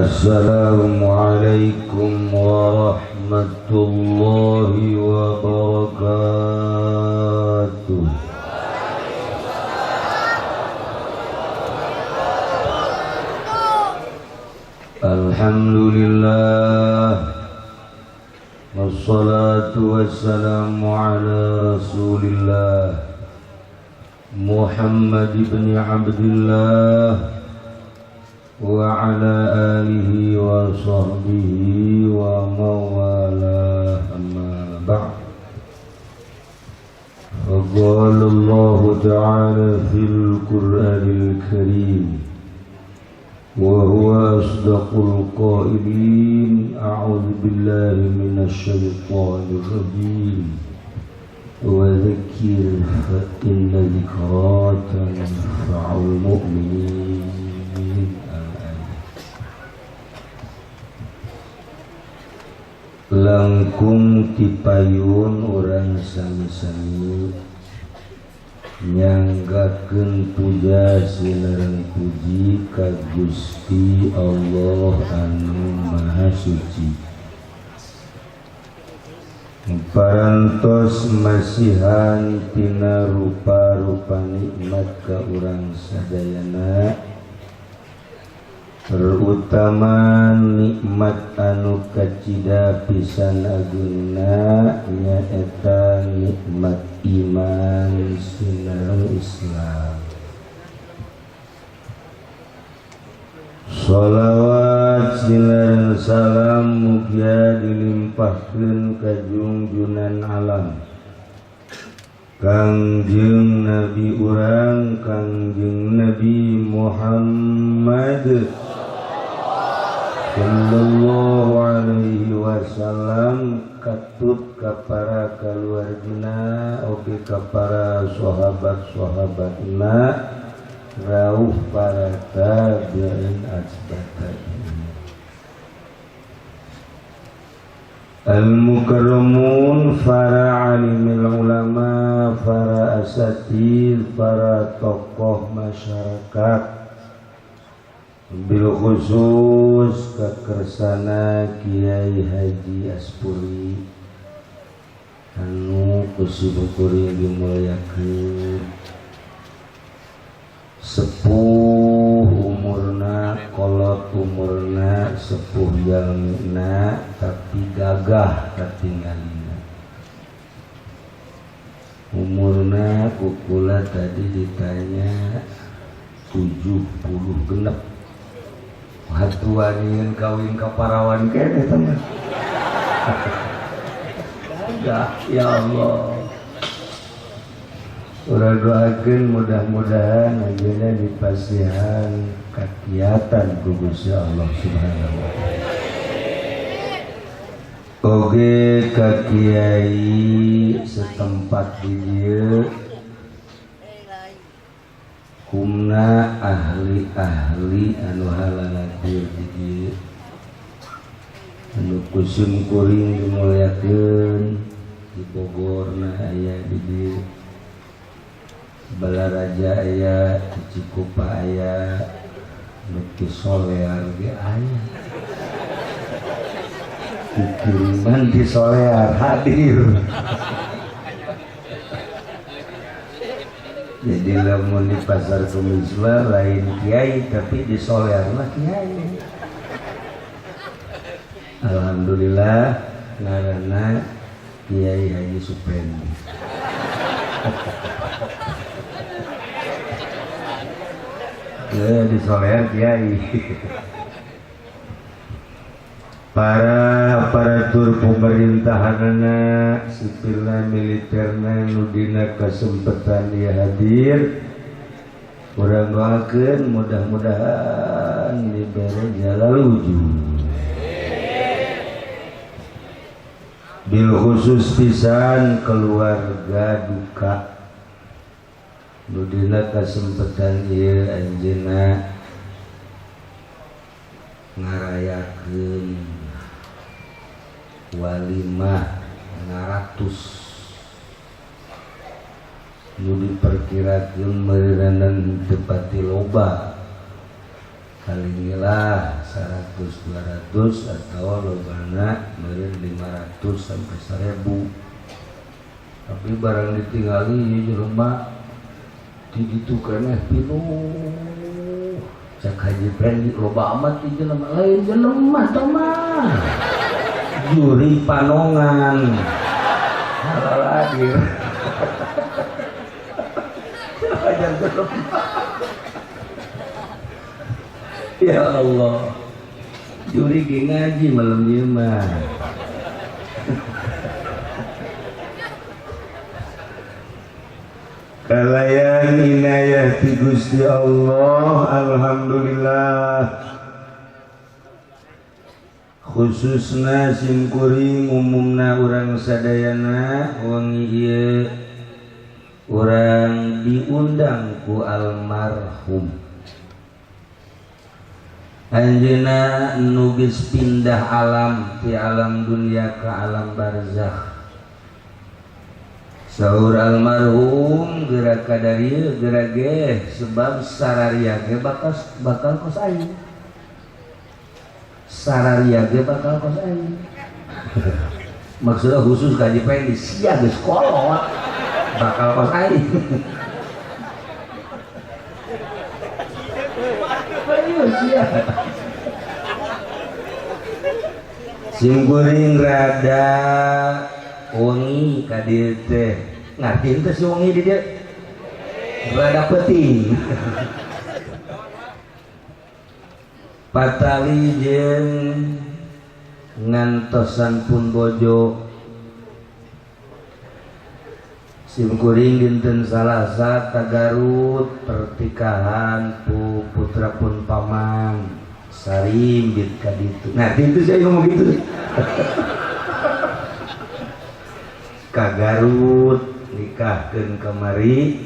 Assalamualaikum warahmatullahi wabarakatuh. Alhamdulillah, wassalatu wassalamu ala rasulillah Muhammad ibn Abdullah wa ala alihi wa sahbihi wa mawalah, amma ba'd. Faqala Allah ta'ala fil Qur'anil Karim wa huwa asdaqul qailin, a'udzu billahi minasy syaithanir rajim. Wa dzakir fa inna dzikra tanfa'ul mu'minin. Langkung tipayun urang sami-sami nyanggakeun puja sinareng puji ka Gusti Allah anu Maha Suci. Parantos masihan tina rupa-rupa nikmat ka urang sadayana, terutama nikmat anu kacida pisan ageungna nyaeta nikmat iman sinareng Islam. Sholawat sinareng salam mugia dilimpahkeun ka junjunan alam Kangjeng Nabi urang, Kangjeng Nabi Muhammad sallallahu alaihi wasallam, katut ka para kaluargina oge ka para sahabat-sahabatna, rauh para tabi'in asbatabi'in. Al-mukarramun, para alimil ulama, para asatid, para tokoh masyarakat, bil khusus kakersana Kiai Haji Aspuri anu kusibukuring dimuliakeun, sepuh umurna, kolot umurna, sepuh jalmina, tapi gagah katingalina. Umurna kukula tadi ditanya 70 genep. Hatuan kawin ka parawan kene teman. Gagah ya Allah. Urang doakeun mudah-mudahan anjeunna dipasihan kakiatan ku Gusti Allah Subhanahu wa taala. Oge ka kiai setempat di dieu kumna ahli-ahli anu halaladir di dieu anu kusim kuring dimuliakeun di Bogorna aya di dieu, Balaraja aya, Cikupa aya, nu Solear ge aya. Kiriman di Solear hadir. Jadi lamun di pasar Kemis lain kiai tapi di Solear mah kiai. Alhamdulillah ngaranna Kiai Haji Supendi. Ya, di Solear kiai. Para aparatur pemerintahanana, sipilna, militerna nu dina kesempatan dia hadir, urang doakeun mudah-mudahan dibere jalan luju. Bil khusus pisan keluarga duka nu dina kesempatan ieu anjeunna ngarayakeun walimah ngaratus nu diperkirakeun meureunan teu pati loba. Kalinilah 100 200 atau lobana meureun 500 sampai 1000. Tapi barang ditinggali ieu jelema di ditu keneh pinuh. Cak Haji Pendi loba amat di jelema, lain jelema tah mah. Juri panongan. Halaladir. Ajar jelema. Ya Allah, juri ge ngaji malam ieu mah. Kalayan inayah ti Gusti Allah, alhamdulillah. Khususna simkuring umumna urang sadayana wengi ieu urang diundang ku almarhum. Anjeunna nu geus pindah alam ti alam dunia ke alam barzakh. Saur almarhum geura ka darieu geura ge sebab sararia ge bakal kos aing. Sararia ge bakal kos aing. Maksudna khusus ka Haji Pendi sia geus kolot bakal kos aing. Simkuring rada wengi ka dieu teh. Ngarti teh si wengi di dieu? Rada peuting. Patali jeung ngantosan pun bojo. Simkuring dinten Salasa ka Garut pertikahan pu putra pun paman sarimbit ka ditu. Nah, itu saya ngomong gitu. Ka Garut nikahkeun kamari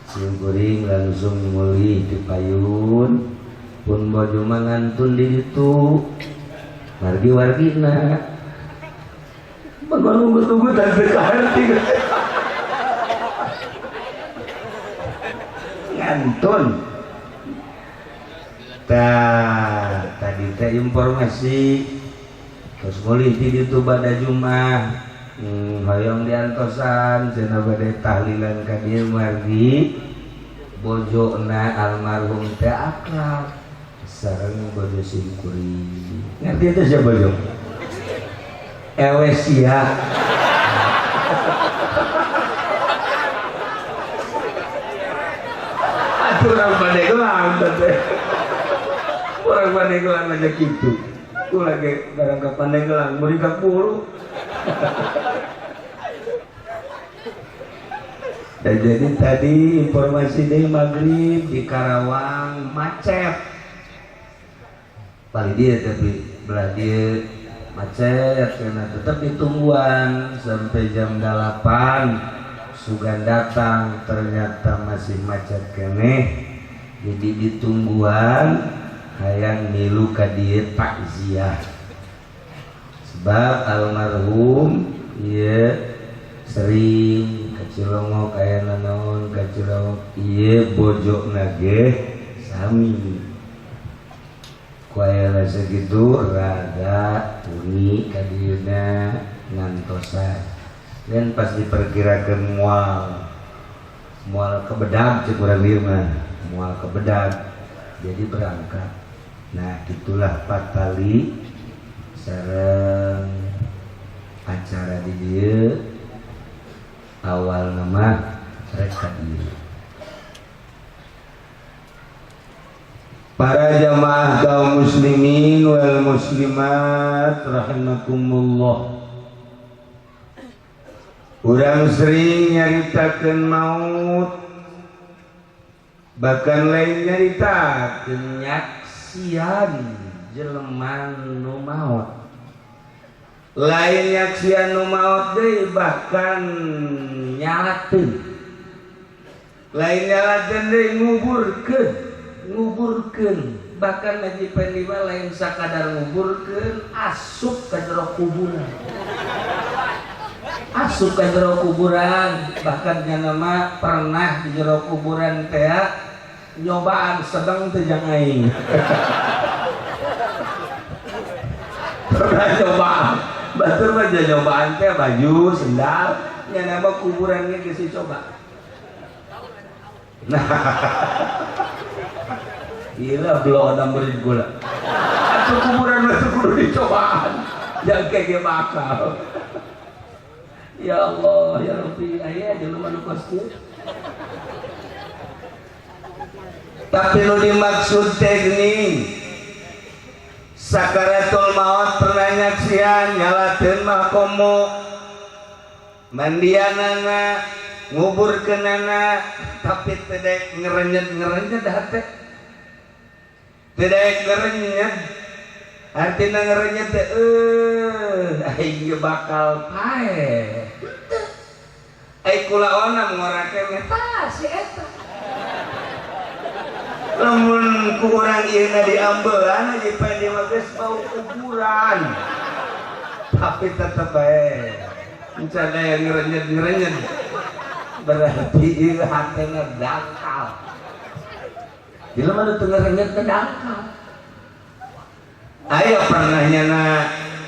simkuring langsung mulih di payun pun bojo mah ngantun di ditu wargi-wargina bangun tunggu dan kaharti ngantun. Tah tadi teh informasi terus mulih di ditu bada Jumat hoyong diantosan cenah bade tahlilan ka dieu margi bojona almarhum teh akrab sareng bojo simkuring. Ngerti teh sia bojo? Ewe sia. Atuh urang Pandeglang teh. Urang Pandeglang aja kitu. Ulah ge barang ka Pandeglang meuli ka buru. Dan jadi tadi informasi dari maghrib di Karawang macet. Paling dia tapi belah dia macet karena tetap ditungguan sampai jam 8 sugan datang ternyata masih macet keneh. Jadi ditungguan hayang milu ka dieu takziah. Sebab almarhum ieu sering ka Cilongok aya nanaon ka Cilongok ieu bojona ge sami. Ku aya sakitu rada uni ka dieuna ngantosan. Dan pas diperkirakan mual ke bedag cek urang dieu mah, mual ke bedag. Jadi berangkat. Nah, itulah patali sareng acara di dieu awal nama rek ka dieu. Para jamaah kaum muslimin wal muslimat rahimakumullah. Urang sering nyaritakeun maut, bahkan lain nyaritakeun nyaksian jelema nu maot. Lain nyaksian nu maot deui, bahkan nyalateun. Lain nyalateun deui, nguburkeun. Bahkan Haji Pendi mah lain sakadar nguburkeun, asup ka jero kuburan. Asup ka jero kuburan, bahkan nya mah pernah di jero kuburan teh Nyobaan sedang teh jang aing. Pernah nyobaan. Batur mah nyobaan teh baju, sendal, nya nama kuburan ge geus dicoba. Nah. Gila belum ada murid gula. Atuh kuburan mah kudu dicobaan. Jangan kayak bakal. Ya Allah, ya Rabbi, aya jelema nu kos kieu. Tapi nu dimaksud teh geuning sakaratul maut pernah nyaksian nyalateun mah komo mandianana nguburkeunana tapi teu daek ngerenyet-ngerenyet hate teu daek ngerenyet artina ngerenyet teh aing ge bakal paeh ai kulaona ngorakeun tah si eta lamun ku urang ieu na diambelan aja pan mah geus bau kuburan tapi tetep bae encan aya ngerenyet-ngerenyet berarti ieu hatena dangkal jelema nu teu ngerenyet teh dangkal aya pernah nyana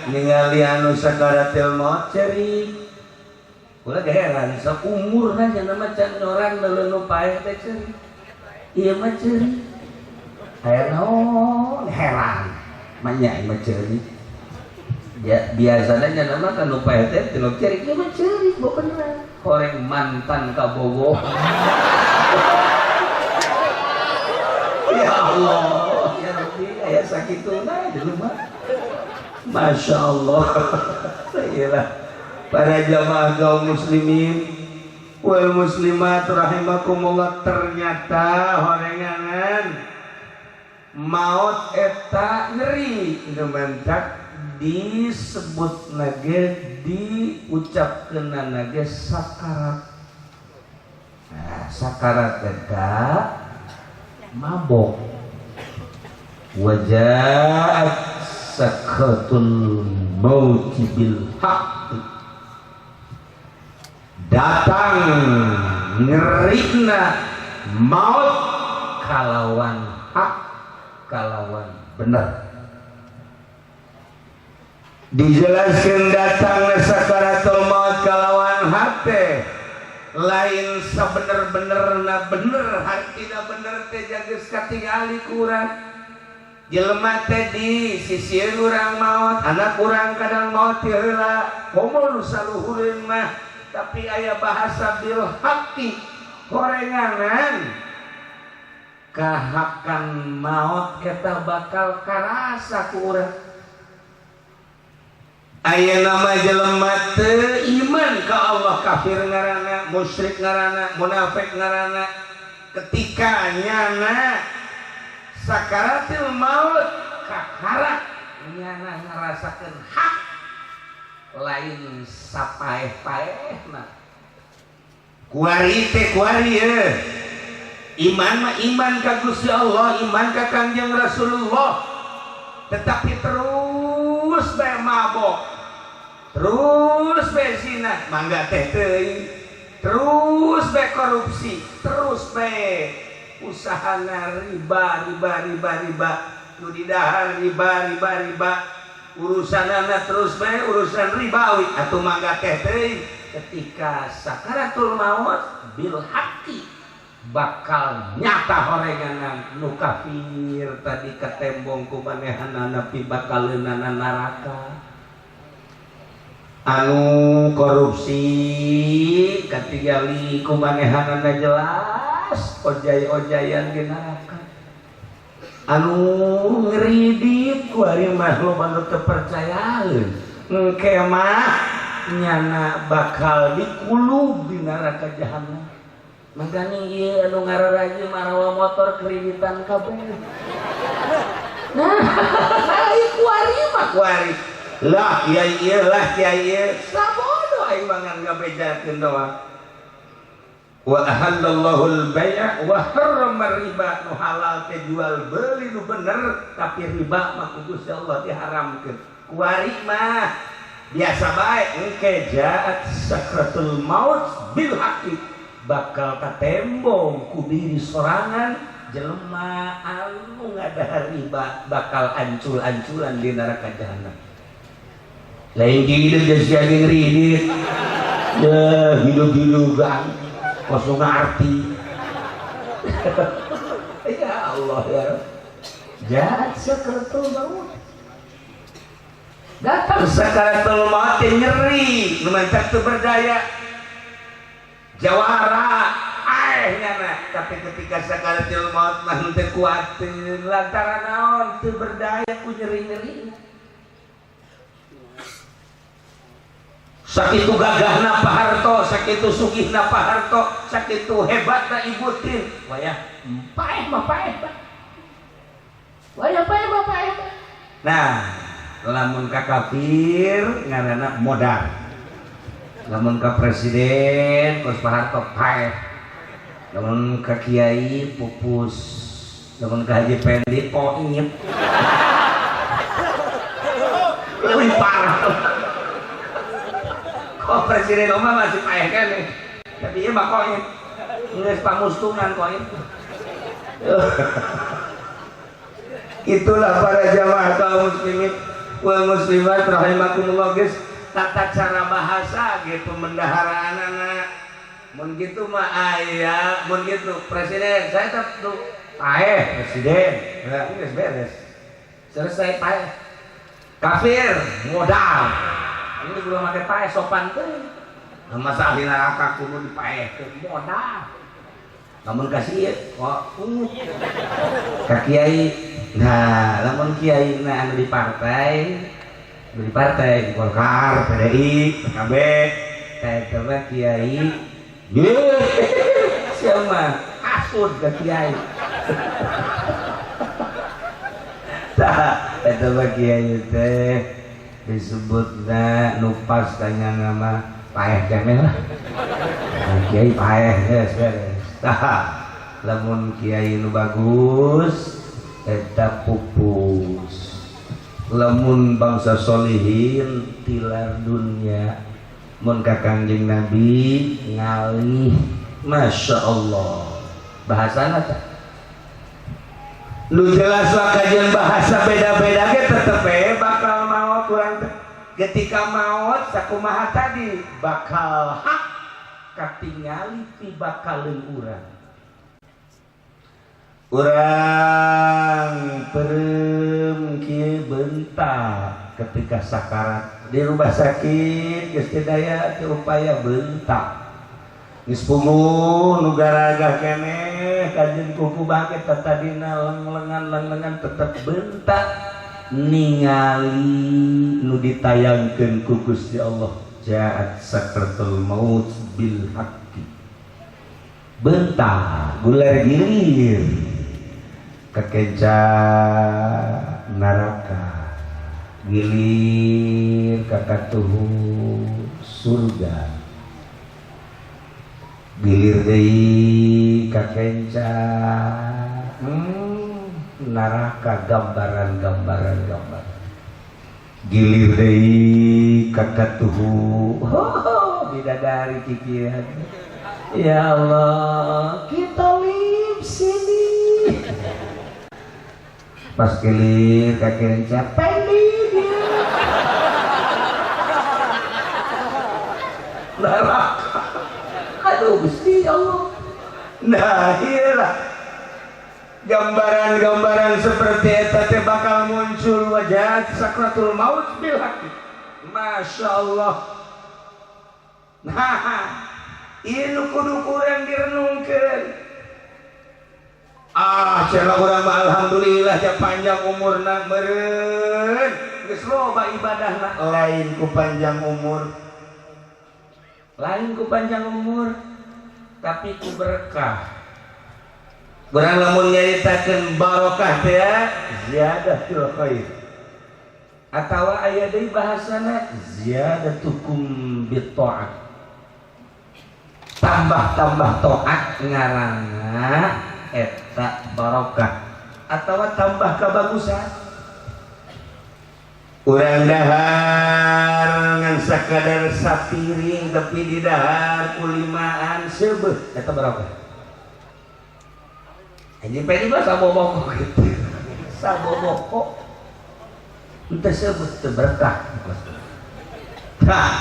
ningali anu sakaratil maut ceurik kula ge heran saumurna nya mah can orang leuleun nu paeh teh ceurik ieu mah ceurik aya naon heran manya ieu mah ceurik ya biasanya nya mah kan nu paeh teh tilok ceurik ieu mah ceurik bener horeng mantan kabogoh ya Allah ya Rabbi aya sakituna jelema Masya Allah iyalah para jamaah kaum muslimin wal muslimat rahimakumullah ternyata horenganan maut eta ngeri nu mantak disebut nage diucapkeun nage sakarat. Nah, sakarat eta mabok wajaat sakratul mauti bil haqq datang ngerina maut kalawan hak kalawan bener dijelaskan datang sakaratul maut kalawan hak teh lain sabener-benerna bener hartina bener teh geus katingali ku urang jelema teh di sisieun urang maut anak urang kadang maut ti heula komo nu saluhureun mah tapi aya bahasa bil haqqi horenganan kahakan maut eta bakal karasa ku urang aya nama jelema teu iman ka Allah kafir ngaranna musyrik ngaranna munafik ngaranna ketika nyana sakaratil maut kakarak nyana ngarasakeun hak lain sapaeh-paehna kuari teh kuari ye iman mah iman ka Gusti Allah iman ka Kangjeng Rasulullah tetapi terus bae mabok terus bae zina mangga teh teuing terus bae korupsi terus bae usahana riba riba riba riba nu didahar riba riba riba urusanana terus bae urusan ribawi atuh mangga teh teuing ketika sakaratul maut bil haqqi bakal nyata horenganan nu kafir tadi katembong ku manehanana pibakaleunana neraka anu korupsi katingali ku manehanana jelas ojay-ojayan di neraka anu ngeridit ku ari mah loba nu teu percayaeun engke mah nyana bakal dikulub di neraka jahanam. Makanya ieu anu ngararaji marawa motor kreditan kabeh. Nah, kuari mah kuari. Lah kiai ieu lah kiai ieu sabodo aing mah ngan ngabejakeun doang. Wa ahallallahu al-bai'a wa harrama riba nu halal teh jual beli nu bener tapi riba mah ku Gusti Allah diharamkeun. Kuari mah biasa bae engke jaat sakratul maut bil haqqi bakal katembong ku diri sorangan Jelema anu ngadahar riba bakal ancul-anculan di neraka jahanam. Lain hidup jadi sia ngridit. Ya hidup-hidupan kosong arti. Ya Allah ya Rabb. Jaat sakaratul maut. Datang sakaratul maut nyeri, nu mantak teu berdaya. Jawara aeh nyana, tapi ketika sakaratul maut mah teu kuateun lantaran naon teu berdaya ku nyeri-nyeri. Sakitu gagahna Pak Harto, sakitu sugihna Pak Harto, sakitu hebatna Ibu Tin. Wayah paeh mah paeh mah. Wayah paeh mah paeh mah. Nah, lamun ka kafir ngaranna modal. Lamun ka presiden kos Pak Harto paeh. Lamun ka kiai pupus. Lamun ka Haji Pendi poit. Leuwih parah. Kok Presiden Obama masih paeh kan nih, tapi iya mah koin, nggak pamustungan koin. Itulah para jamaah kaum muslimin wal muslimat rahimakumullah guys. Tata cara bahasa gitu pembendaharaan anak. Mun gitu mah aya, mun gitu presiden saya tetap tuh paeh presiden, nah, geus beres, selesai paeh. Kafir modal. Ini belum pakai paeh sopan tuh. Nah, masa ahli neraka kudu dipaehkeun modal. Lamun kasih kok ka kiai. Nah, lamun kiai na anu di partai, di Golkar, PDI, PKB, eta mah kiai. Ye, siapa kasut ka kiai. Tah, eta mah kiai teh disebutna nu pas tanya nama paeh keneh lah. Nah, kiai paeh geus beres. Tah, lamun kiai nu bagus eta pupus. Lamun bangsa solihin tilar dunya, mun ka Kangjeng Nabi ngalih. Masya Allah. Bahasana teh lu jelas kajian bahasa beda-beda ge tetep we bakal maot urang teh. Ketika maot sakumaha tadi bakal hak katingali ti bakaleun urang. Urang perem kieu bentak ketika sakarat di rumah sakit geus teu daya teu upaya bentak. Geus puguh nu garagah keneh kajeun kuku bangkit tatadina lenglengan-lenglengan tetep bentak ningali nu ditayangkeun ku Gusti Allah jaat sakratul maut bil haqqi. Bentak gular gilir kakenca neraka gilir kakatuhu surga gilir deui kakenca neraka gambaran-gambaran gambar gilir deui kakatuhu bidadari kikian. Ya Allah kita lip sini pas gilir kakenca pendi neraka. Aduh Gusti Allah. Nah iyalah gambaran-gambaran seperti eta teh bakal muncul wajah sakratul maut bil haqq. Masya Allah. Nah ieu kudu kurang direnungkeun. Ah cenah urang mah alhamdulillah ja panjang umurna meureun geus loba ibadahna. Lain ku panjang umur, lain ku panjang umur tapi ku berkah. Urang lamun nyaritakeun barokah teh ziyadatul khair atawa aya deui bahasana ziyadatukum bit ta'at, tambah-tambah taat ngaranna eta barokah atawa tambah kabagusan. Urang dahar ngan sakadar sapiring tapi di dahar kulimaan seubeuh eta barokah. Haji Pendi mah saboboko gitu. Saboboko. Entah sebut teu berkah. Tah,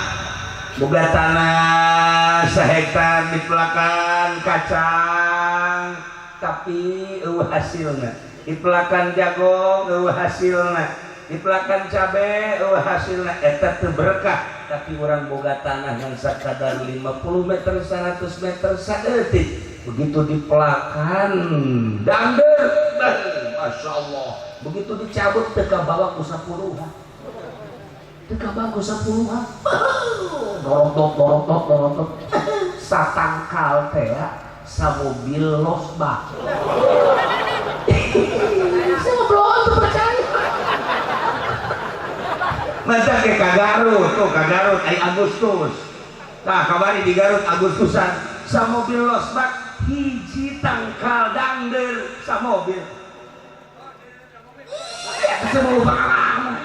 boga tanah sahektar dipelakan kacang tapi eueuh hasilna. Dipelakan jagung eueuh hasilna. Dipelakan cabe eueuh hasilna, eta teu berkah. Tapi orang boga tanah yang sakadar 50 meter 100 meter saeutik, begitu dipelakan dangder, Masya Allah, begitu dicabut teu kabawa ku 10-an, teu kabawa ku 10-an, dorotok dorotok dorotok satangkal teh samobil losbak. Saya belum percaya. Masa ke ka Garut tuh, ka Garut ay Agustus. Nah, kamari di Garut Agustusan samobil losbak hiji tangkal dangder samobil. Ya, semua pengalaman.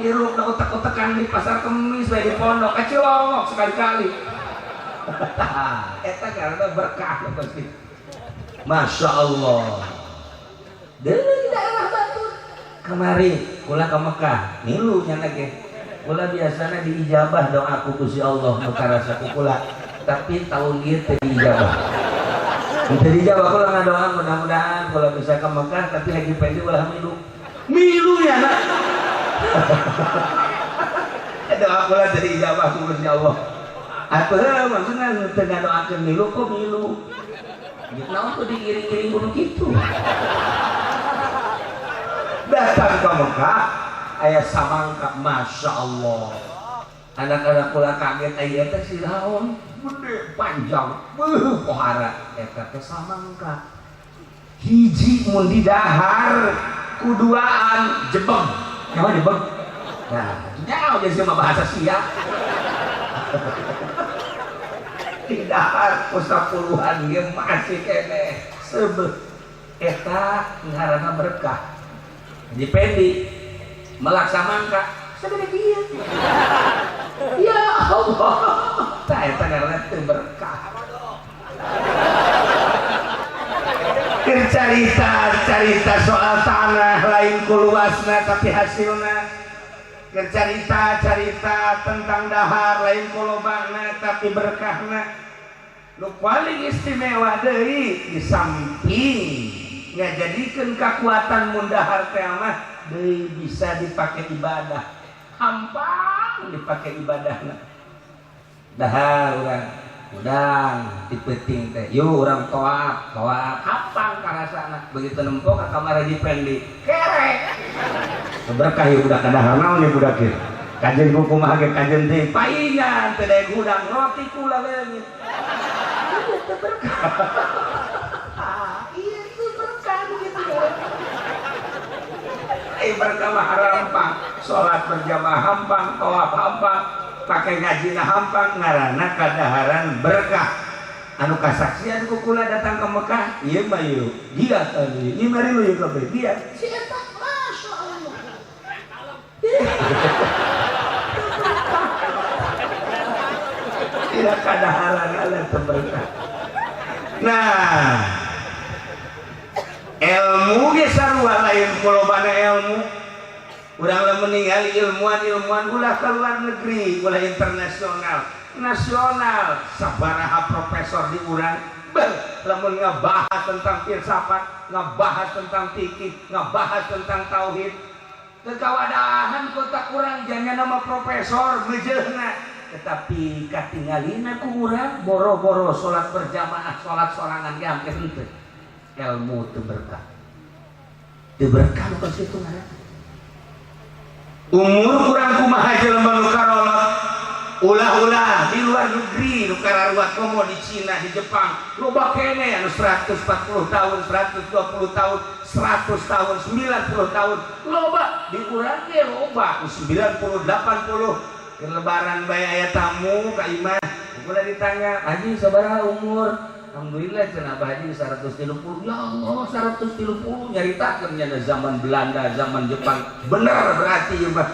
Hirup da utek-utekan di pasar Kemis bae di pondok kacilongok sekali-kali. Eta karena berkah pasti. Masya Allah. Di daerah Batu kemari kula ke Mekah milu nya ge kula biasanya diijabah doa ku Gusti Allah nu karasa ku kula, tapi tahun ieu teu diijabah, teu diijabah. Kula ngadoa mudah-mudahan kula bisa ke Mekah, tapi Haji Pendi ulah milu milu ya nak. Doa kula teu diijabah ku Gusti Allah. Atuh maksudna teu ngadoakeun milu kok milu. Naon tuh diiring-iring kudu kitu. Datang ke Mekah aya samangka, Masya Allah, anak-anak kula kaget, aya teh si naon gede panjang, beuh, pohara eta teh samangka. Hiji mun didahar kuduaan jebeng. Nyawa jebeng, nah nyawa jadi sama bahasa sia. Didahar ku sapuluhan ge masih keneh sebeh. Eta ngaranna berkah. Di Pendi melak samangka segede kieu, ya Allah, tah eta ngaranna teu berkah. Keur carita carita soal tanah lain ku luasna tapi hasilna. Keur carita carita tentang dahar lain ku lobana tapi berkahna. Nu paling istimewa deui, di samping ngajadikeun kekuatan mun dahar teh mah deui bisa dipakai ibadah, hampang dipakai ibadahna. Dahar urang udang di peuting teh, yuk urang toap toap, hampang karasana. Begitu nempo ka kamar Haji Pendi kerek berkah ieu budak. Kadahar naon ieu budak ieu? Kajen ku kumaha ge kajen teh paingan teh daek hudang roti kula leungit. Ieu teh berkah, ieu teh berkah gitu. Eh, berkah mah hampang, salat berjamaah hampang, tawaf hampang, pakai ngajina hampang, ngaranna kadaharan berkah. Anu kasaksian ku kula datang ke Mekah ieu mah, ieu dia tadi ieu mari lu ieu kabeh dia si eta, Masya Allah. Tidak kadaharan ala berkah. Nah, ilmu ge sarua, lain kulobana ilmu. Urang lamun ningali ilmuwan-ilmuwan, ulah ke luar negeri, ulah internasional, nasional, sabaraha profesor di urang. Beuh, lamun ngebahas tentang filsafat, ngebahas tentang fikih, ngebahas tentang tauhid, kekawadahan kota kurang jangan nama profesor mejehna. Tetapi katingalina ku urang boro-boro salat berjamaah, salat sorangan ge hampir henteu. Ilmu teu berkah, teu berkah nu kos kitu ngaranna. Umur kurang kumaha jelema nu karolot, ulah-ulah di luar negeri nu kararuat, komo di Cina, di Jepang, loba kene anu 140 tahun, 120 tahun, 100 tahun, 90 tahun loba. Di urang ge loba 90, 80. Ke lebaran bae aya tamu ka imah udah ditanya, "Haji, sabaraha umur?" "Alhamdulillah," cenah, "Abah Haji 130." Ya Allah, 130, nyaritakeun nya zaman Belanda, zaman Jepang. Bener berarti ieu mah.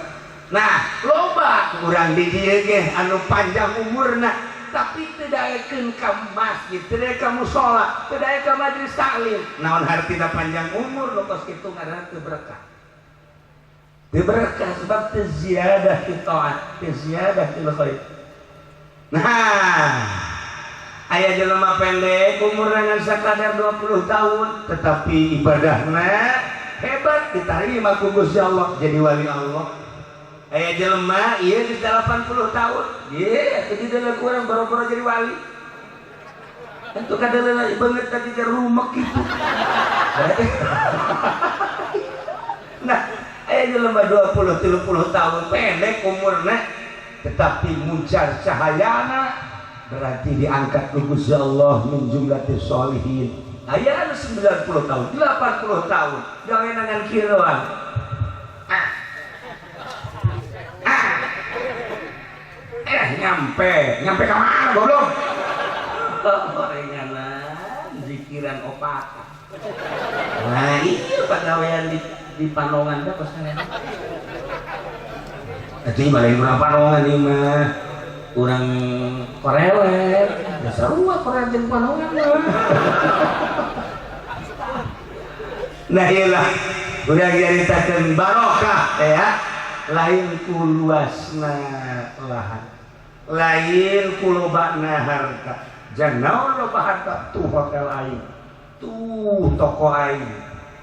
Nah, loba urang di dieu ge anu panjang umurna. Tapi teu daekeun ka masjid, teu daek ka musola, teu daek ka majelis taklim. Naon hartina panjang umur nu kos kitu ngaranna teu berkah. Teu berkah sebab teu ziyadah fi taat, teu ziyadah fil khair. Nah, aya jelema pendek umurna ngan sakadar 20 tahun, tetapi ibadahna hebat, diterima ku Gusti Allah jadi wali Allah. Aya jelema ieu geus 80 tahun, ye atuh di kurang boro-boro jadi wali. Tentu kadeuleu beungeut tadi ke rumek kitu. Nah, aya jelema 20 30 tahun pendek umurna tetapi muncar cahayana, berarti diangkat ku Gusti Allah min jumlatis sholihin. Aya anu 90 tahun, 80 tahun, gawe ngan kiroan. Ah. Ah. Nyampe, nyampe ka mana goblok? Gorenganan zikiran opat. Nah, iya pagawean di Panongan teh kos kalian. Atuh mah lain urang Panongan ieu mah. Urang Korelet. Da sarua Korelet jeung Panongan mah. Nah, iyalah urang nyaritakeun barokah ya. Lain ku luasna lahan, lain ku lobana harta. Jangan naon loba harta, tuh hotel aing, tuh toko aing,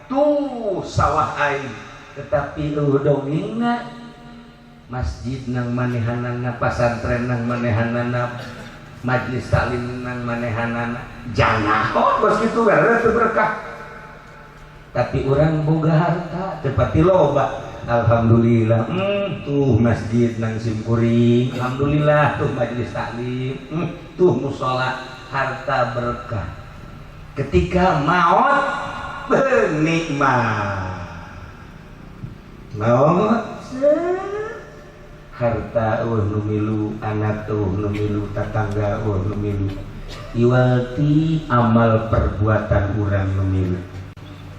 tuh sawah aing, tetapi eueuh dongengna masjid nang manehanana, pasantren nang manehanana, majlis taklim nang manehanana. Jangan oh bos kitu karena teu berkah. Tapi urang boga harta teu pati loba, alhamdulillah. Tuh masjid nang simkuring, alhamdulillah, tuh majelis taklim, tuh musola, harta berkah. Ketika maut bernikmat, maut harta eueuh nu milu, anak eueuh nu milu, tatangga eueuh nu milu, iwalti amal perbuatan urang nu milu.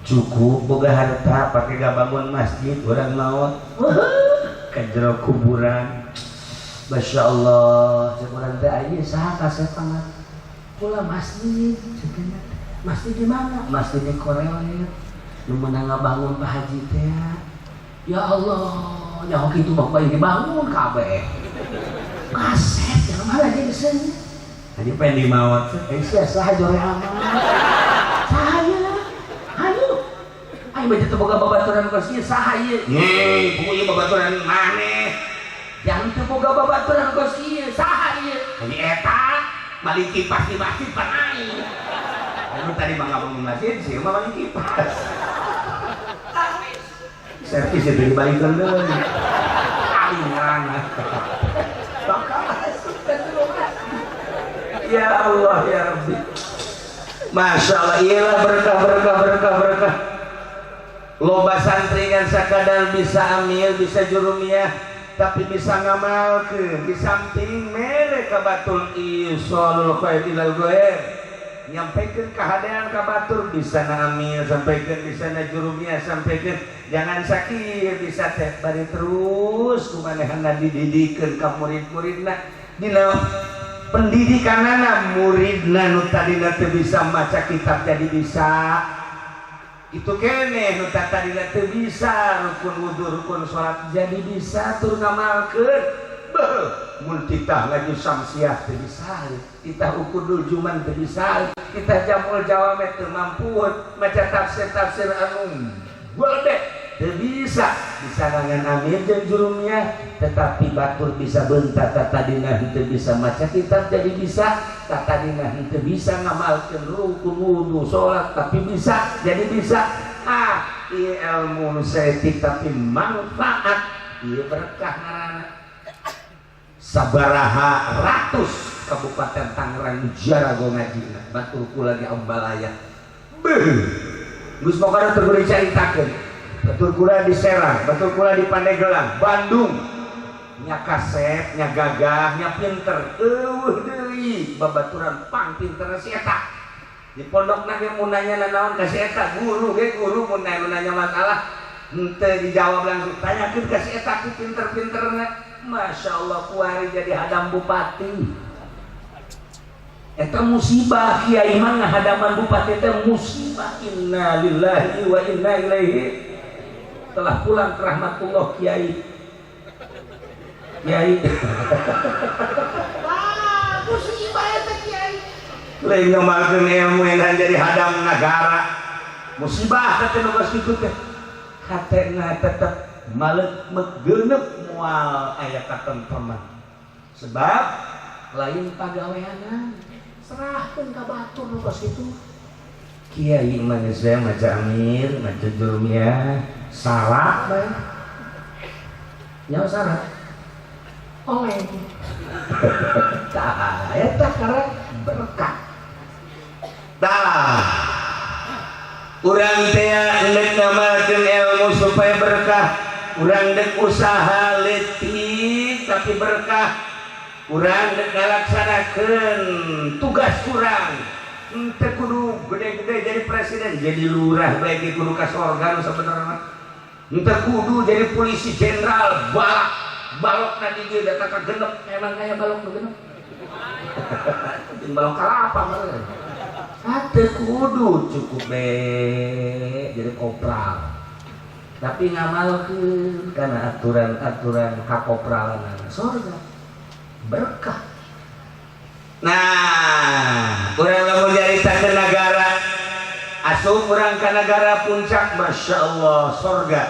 Cukup boga harta pakai gak bangun masjid, orang maut ke jero kuburan, Masya Allah, cek urang teh aya saha kasep mah kula masjid, cek masjid di mana? Masjid di Korelet nu meunang ngabangun Pak Haji teh. Ya Allah, nyaho kitu mah bae dibangun kabeh kaset yang mana jadi seun Haji pengen maot eh sia saha jore amat saha ieu hayu ayo baca teu boga babaturan kos ieu saha ieu? Hei, buku ieu babaturan maneh. Jangan teu boga babaturan kos ieu saha ieu? Haji eta maling kipas di masjid pan aing. Anu tadi mah ngabangun masjid sih mah maling kipas. Servis itu dibalikkan deui. Aing ngaranna. Bakal asup ka Ya Allah ya Rabbi. Masya Allah, iyalah berkah berkah berkah berkah. Loba santri kan sakadar bisa amil, bisa jurumiyah, tapi bisa ngamalkeun. Di samping mere ka batur isolul khair ilal ghair, nyampaikan kehadean ka batur, bisa na amil sampaikan, bisa na jurumiyah sampaikan. Jangan sakit bisa teh bari terus kumanehanna dididikeun ka murid-muridna dina pendidikanana muridna nu tadina teu bisa maca kitab jadi bisa. Itu kene nu tadina teu bisa rukun wudu, rukun salat jadi bisa tur ngamalkeun. Beuh, mun titah lagi syamsiah teu bisa, titah ukudul juman teu bisa, titah jamul jawame teu mampu, maca tafsir-tafsir anu gede teu bisa, bisa ngangan amir jeung jurumnya, tetapi batur bisa bentar tadina henteu bisa maca kitab jadi bisa, tadina henteu bisa ngamalkeun rukun wudu salat tapi bisa jadi bisa. Ah, ieu ilmu nu saeutik tapi manfaat, ieu berkah ngaranna. Sabaraha ratus Kabupaten Tangerang jarago ngajina batur kula di Ambalaya. Beuh, geus pokona teu kudu dicaritakeun. Batur kula di Serang, batur kula di Pandeglang, Bandung, nya kasep, nya gagah, nya pinter, eueuh deui babaturan pang pinter si eta. Di pondokna ge mun nanya nanaon ka si eta, guru ge guru mun nanya masalah henteu dijawab langsung, tanyakeun ka si eta ku pinter-pinterna. Masya Allah, kuari jadi hadam bupati. Eta musibah kiai mah ngahadapan bupati teh musibah. Inna lillahi wa inna ilaihi. Telah pulang ke rahmatullah kiai. Kiai. Wah, musibah eta kiai. Lain ngamalkeun ilmu yang jadi hadam negara. Musibah teh nu geus kitu teh. Hatena tetep maleuk megeuneup moal aya katentreman. Sebab lain pagaweanan. Serahkeun ka batur nu kos kitu. Kiai mah geus we maca Amir, maca Jurumiyah, salat bae. Nyaho salat. Oleng. Tah, eta karena berkah. Tah. Urang teh endek ngamalkeun ilmu supaya berkah. Urang dek usaha leutik tapi berkah. Urang dek ngalaksanakeun tugas urang. Henteu kudu gede-gede jadi presiden, jadi lurah bae ge kudu ka sorga nu sabenerna. Henteu kudu jadi polisi jenderal balak balokna di dieu datang ka genep, emang aya balok nu genep. Jeung balok kalapa meureun. Teu kudu cukup be jadi kopral. Tapi ngamalkeun kana aturan-aturan kakopralan sorga berkah. Nah, urang lamun nyaritakeun nagara, asup urang ka nagara puncak, Masya Allah, sorga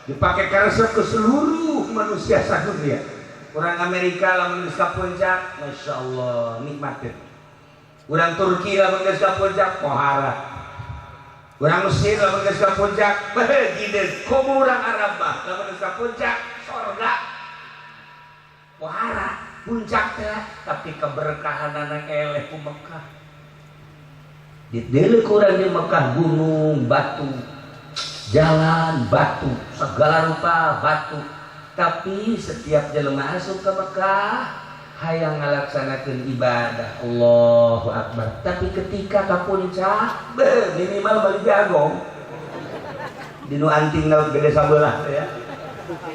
dipakai karesep ke seluruh manusia sadunia. Urang Amerika lamun geus ka puncak, Masya Allah, nikmatin. Urang Turki lamun geus ka puncak, pohara. Urang Mesir lamun geus ka puncak, beuh gideus. Komo urang Arab mah lamun geus ka puncak, sorga. Pohara puncak teh, tapi keberkahanana eleh ku Mekah. Dideuleu ku urang di Mekah gunung, batu, jalan batu, segala rupa batu. Tapi setiap jelema asup ke Mekah hayang ngalaksanakeun ibadah, Allahu Akbar. Tapi ketika ka puncak, beuh, minimal balik jagong. Dinu anting laut gede sabelah ya.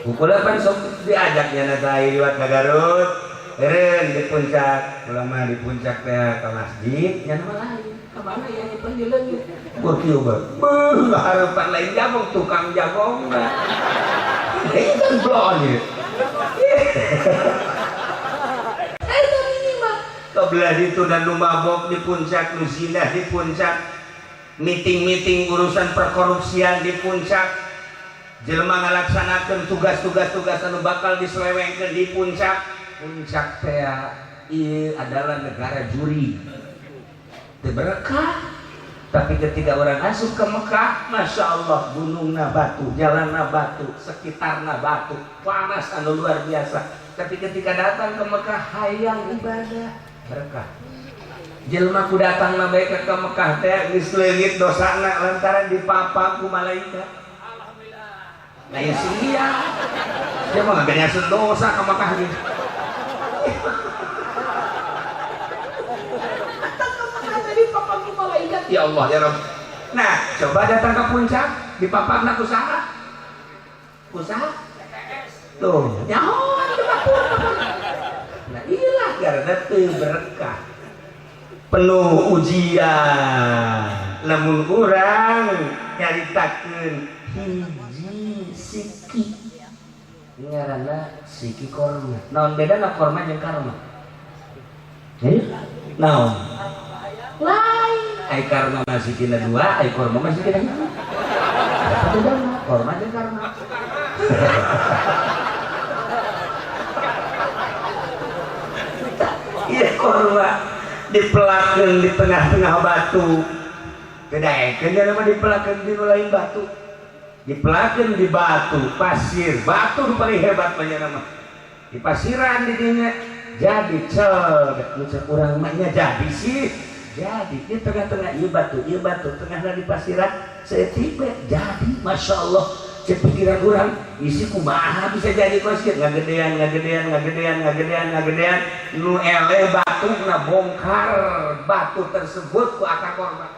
Pukul pan sok diajaknya na saya liwat ka Garut. Eureun di puncak, ulama di puncak teh ke masjid, nya mah lain. Ka mana ya nyimpen di leungit. Beuh kieu beuh. Beuh, harapan lain jagong, tukang jagong mah. Ini kan blon ieu. Eta minimal. Kebelah itu dan nu mabok di puncak, nu zina di puncak, meeting-meeting urusan perkorupsian di puncak, jelema ngalaksanakeun tugas-tugas-tugas anu bakal diselewengkeun di puncak. Puncak teh ieu adalah negara juri. Teu berkah. Tapi ketika orang asup ke Mekah, Masya Allah, gunungna batu, jalanna batu, sekitarna batu, panas anu luar biasa. Tapi ketika datang ke Mekah, hayang ibadah, berkah. Jelema ku datang na bae ke Mekah teh geus leungit dosana lantaran dipapa ku malaikat. Alhamdulillah. Nah, ya sia. Dia mah gak nyasut dosa ke Mekah gitu. Ya Allah ya Rabb. Nah, coba datang ke puncak, dipapakna ku saha? Ku saha? Tuh, nyahoan ke batur. Nah, iyalah karena teu berkah. Penuh ujian. Lamun urang nyaritakeun hiji siki ngaranna siki korma. Naon bedana korma jeung karma? Eh? Naon? Lain. Ai karma masih kena dua, ai korma masih kena hiji. Apa bedana korma jeung karma? Iya korma dipelakeun di tengah-tengah batu. Kedaekeun dia mah dipelakeun di nu lain batu. Dipelakeun di batu, pasir, batu nu paling hebat banyak nama. Di pasiran di dinya jadi cel, nu cek urang mah nya jadi sih. Jadi di tengah-tengah ieu batu, tengahna di pasiran saeutik we jadi Masya Allah. Cek pikiran urang isi kumaha bisa jadi kos kieu ngagedean ngagedean ngagedean ngagedean ngagedean nu eleh batu na bongkar batu tersebut ku akar korban.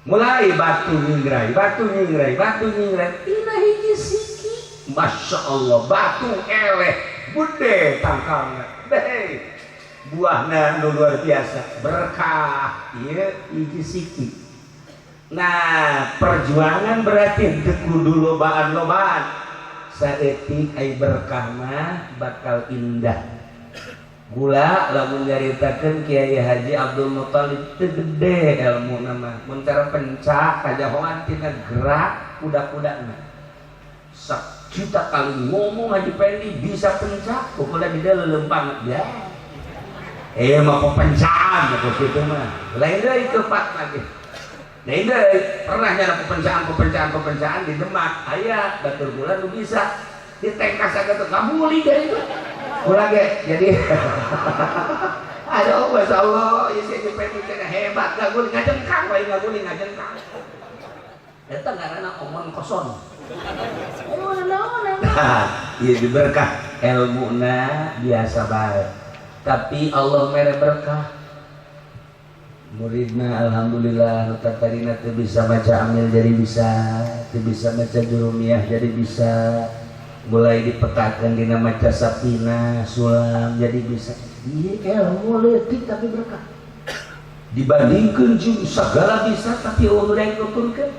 Mulai batu nyingrai, batu nyingrai, batu nyingrai, tina hiji siki. Masya Allah, batu eleh, gede tangkalna. Hei, Buahna nu luar biasa, berkah. Ieu hiji siki. Nah, perjuangan berarti teu kudu lobaan-lobaan. Saeutik ai berkah mah bakal indah. Gula lamun nyaritakeun Kiai Haji Abdul Muthalib teu gede ilmu nama. Mun cara pencak kajahoan tina gerak kuda-kudana. Sajuta kali ngomong Haji Pendi bisa pencak, pokoknya di dia lelempang ya. Eh, mah pepencaan ya gitu mah. Lain deui kepak lagi. Lain deui pernah nyara pepencaan pepencaan pepencaan di Demak. Aya batur kula nu bisa ditengkas agak tuh ngabuli dari itu. Kula ge jadi aduh, masya Allah, ya si Haji Pendi cenah hebat, ngaguli ngajengkang wae, ngaguli ngajengkang. Eta ngaranna omong kosong. Nah, ieu diberkah ilmuna biasa bae. Tapi Allah mere berkah. Muridna alhamdulillah, nu tadina teu bisa baca amil jadi bisa, teu bisa baca jurumiyah jadi bisa. Mulai dipetakan dina maca sapina, sulam jadi bisa. Ieu ilmu leutik tapi berkah. Dibandingkeun jeung segala bisa tapi euweuh nu nuturkeun.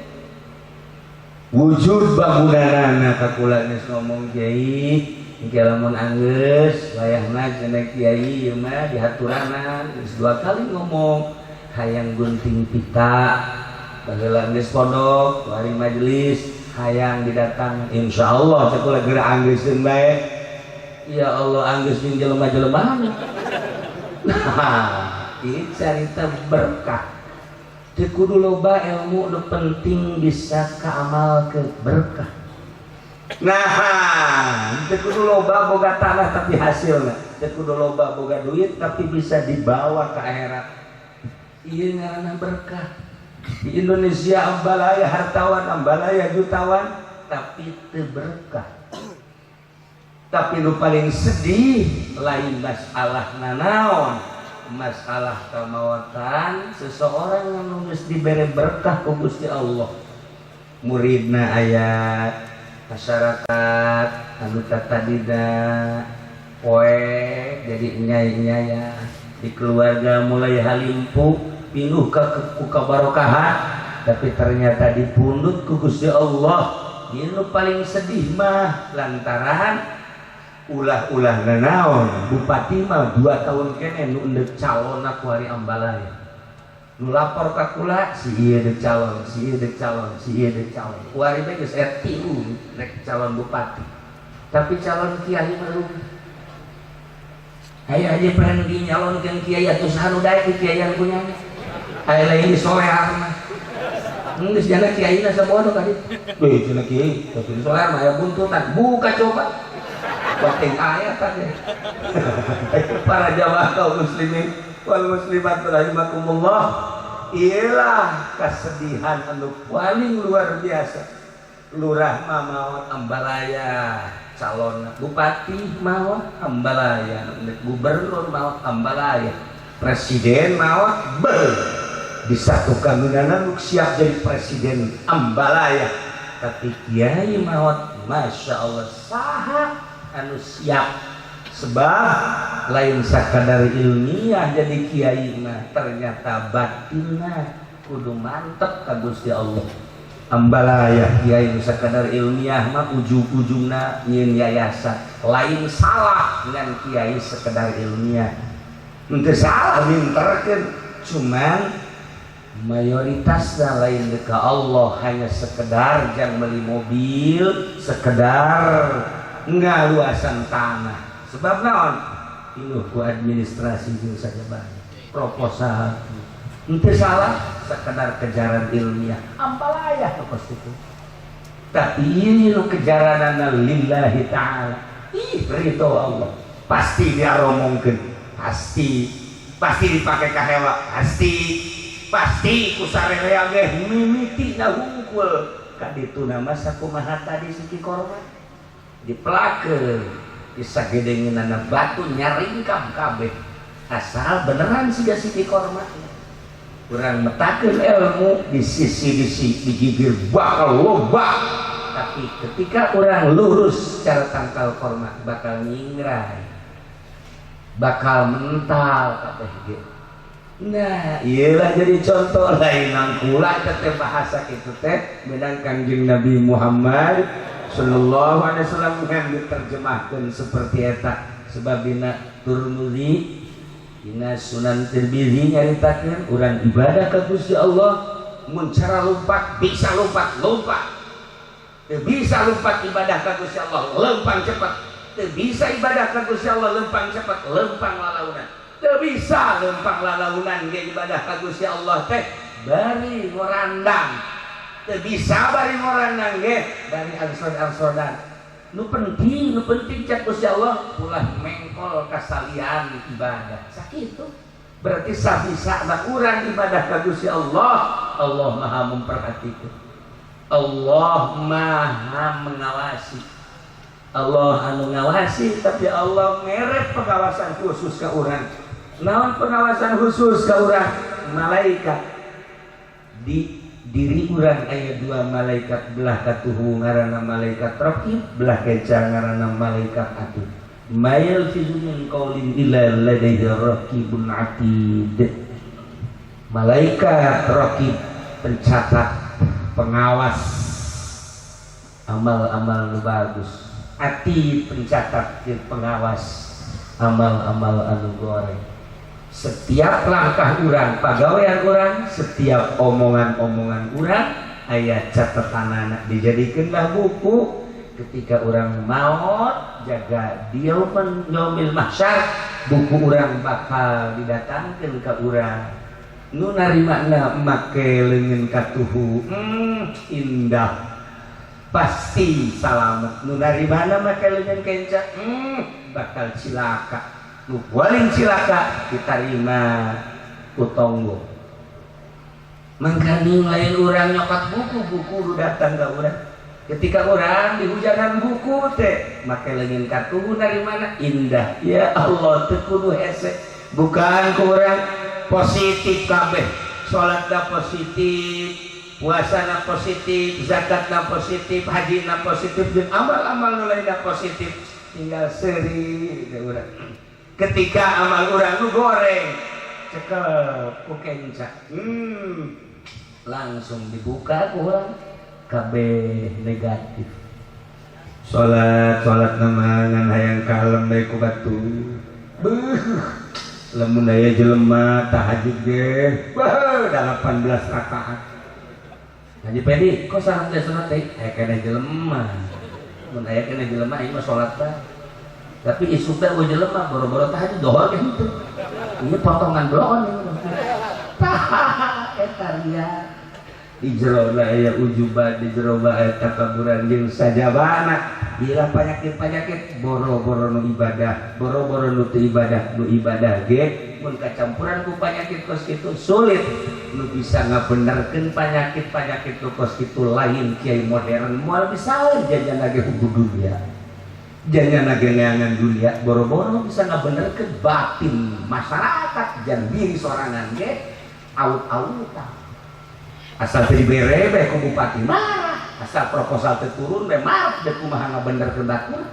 Wujud bangunanana ka kula geus ngomong, "Kiai, engke lamun anggeus wayahna cenah kiai ieu mah dihaturanan." Geus dua kali ngomong hayang gunting pita. Baheula geus pondok hari majelis hayang didatang, insyaallah cek kula geura anggeuskeun bae. Ya Allah, anggeus jeung jelema-jelema. Nah, ieu carita berkah. Teu kudu loba ilmu, nu penting bisa kaamal ke berkah. Nah, teu kudu loba boga tanah tapi hasilna, teu kudu loba boga duit tapi bisa dibawa ke akhirat. Ieu ngaranna berkah. Di Indonesia ambalaya hartawan, ambalaya jutawan, tapi teu berkah. Tapi nu paling sedih lain masalah nanaon, masalah kamawatan seseorang yang geus dibere berkah ku Gusti Allah, muridna aya, masyarakat anu tadina poek jadi nyai-nyaya, di keluarga mulai halimpu pinuh ka ku kabarokahan, tapi ternyata dipundut ku Gusti Allah. Ieu nu paling sedih mah lantaran ulah-ulah nanaon, bupati mah 2 tahun kene nu endek calon aku hari Ambalaya nu lapor ka kula, si ieu dek calon, si ieu dek calon, si ieu dek calon. Kuari teh geus aya tilu rek calon bupati, tapi calon kiai mah rugi. Aya aja pengen nyalonkeun kiai atuh, saha nu daek kiai punyanya? Aya lain di solear mah geus jana kiai na sabodo ka ditu. Weh, cenah kiai, tapi di solear mah aya buntutan. Buka coba. Bating ayat tadi. Para jamaah kaum muslimin wal muslimat rahimakumullah. Iyalah kesedihan anu paling luar biasa. Lurah mah maot ambalaya, calon bupati maot ambalaya, gubernur maot ambalaya, presiden maot be disatukan nu siap jadi presiden ambalaya, tapi kiai maot, masya Allah, saha anu siap? Sebab lain sakadar ilmiah jadi kiai mah, ternyata batinna kudu mantep ka Gusti Allah. Ambalaya kiai sakadar ilmiah mah ujung-ujungna nyieun yayasan. Lain salah dengan kiai sekedar ilmiah, henteu salah minterkeun, cuman mayoritasnya lain ke Allah, hanya sekedar jang beli mobil, sekedar ngaluasan tanah. Sebab naon? Ini ku administrasi jeung saja banyak proposal. Henteu salah sekedar kejaran ilmiah, ambalaya pasti itu, tapi ini nu kejaranana lillahi ta'ala. Ih, ridho Allah pasti diaromongkeun, pasti pasti dipakai kahewa, pasti pasti ku sarerea ge mimiti hungkul ka ditu. Nama sakumaha tadi siki korban dipelakeun disagedengeunana batu nyaringkam kabeh, asal beneran siga siki korma. Kurang metakeun ilmu di sisi di sisi digigir bakal loba, tapi ketika orang lurus secara tangkal korma bakal nyingrai. Bakal mental kabeh ge. Nah, iyalah jadi contoh lain kula teh bahasa kitu teh menang Kangjeng Nabi Muhammad sallallahu alaihi wasallam yang diterjemahkan seperti eta, sebab dina Turmudi, dina Sunan Tirmizi nyaritakeun urang ibadah ka Gusti Allah mun cara lompat bisa lompat, lompat. Teu bisa lompat ibadah ka Gusti Allah, lempang cepat. Teu bisa ibadah ka Gusti Allah lempang cepat, lempang lalaunan. Teu bisa lempang lalaunan ge ibadah ka Gusti Allah teh bari ngorandang. Teu bisa bari ngorandang ge bari angsod-angsodan. Nu penting, nu penting cek Gusti Allah ulah mengkol kasalian ibadah. Sakitu. Berarti sabisa mah urang ibadah ka Gusti Allah, Allah Maha memperhatikan. Allah Maha mengawasi. Allah anu ngawasi, tapi Allah ngerep pengawasan khusus ke urang. Naon pengawasan khusus ke urang? Malaikat. Di diri urang aya dua malaikat, belah katuhu ngaranna malaikat raqib, belah kenca ngaranna malaikat atid. Ma yalfizu min qaulin illa ladaihi raqibun atid. Malaikat raqib pencatat, pengawas amal-amal nu bagus. Atid pencatat jeung pengawas amal-amal anu goreng. Setiap langkah urang, pagawean urang, setiap omongan-omongan urang aya catatanana, dijadikanlah buku. Ketika urang maut, jaga di yaumil mahsyar, buku urang bakal didatangkan ke urang. Nu narimana make leungeun katuhu, indah, pasti salamet. Nu narimana make leungeun kenca, bakal cilaka. Nu paling cilaka ditarima ku tonggo. Mangkaning lain urang nyokot buku, buku nu datang ka urang. Ketika urang dihujanan buku teh make leungeun katuhu dari mana indah. Ya Allah, teu kudu hese. Bukan ku urang positif kabeh, salatna positif, puasana positif, zakatna positif, hajina positif, jeung amal-amal nu lainna positif, tinggal seuri teh urang. Ketika amal urang nu goreng cekel ku kenca, langsung dibuka ku urang, kabeh negatif. Salat, salat nama ngan hayang kalem bae ku batur. Beuh, lamun aya jelema tahajud ge beuh 18 rakaat. Haji Pedi kok sareng teh sunat teh aya keneh jelema. Mun aya keneh jelema ieu mah salat teh, tapi isuk teh eueuh jelema, boro-boro tahajud, dohor ge henteu. Ini potongan bloon ini. Tah eta ria di jero aya ujuban, di jero aya takaburan jeung sajabana. Bila penyakit-penyakit, boro-boro nu ibadah, boro-boro nu teu ibadah, nu ibadah ge mun kacampuran ku penyakit kos kitu sulit. Nu bisa ngabenerkeun penyakit-penyakit nu kos kitu lain kiai modern, moal bisa. Jajan lagi hubu dunia, jangan lagi neangan dunia, boro-boro bisa ngabenerkeun batin masyarakat. Jangan diri sorangan ge aut-autan, asal teu dibere bae ku bupati marah, asal proposal teu turun bae marah. Dek kumaha ngabenerkeun batur?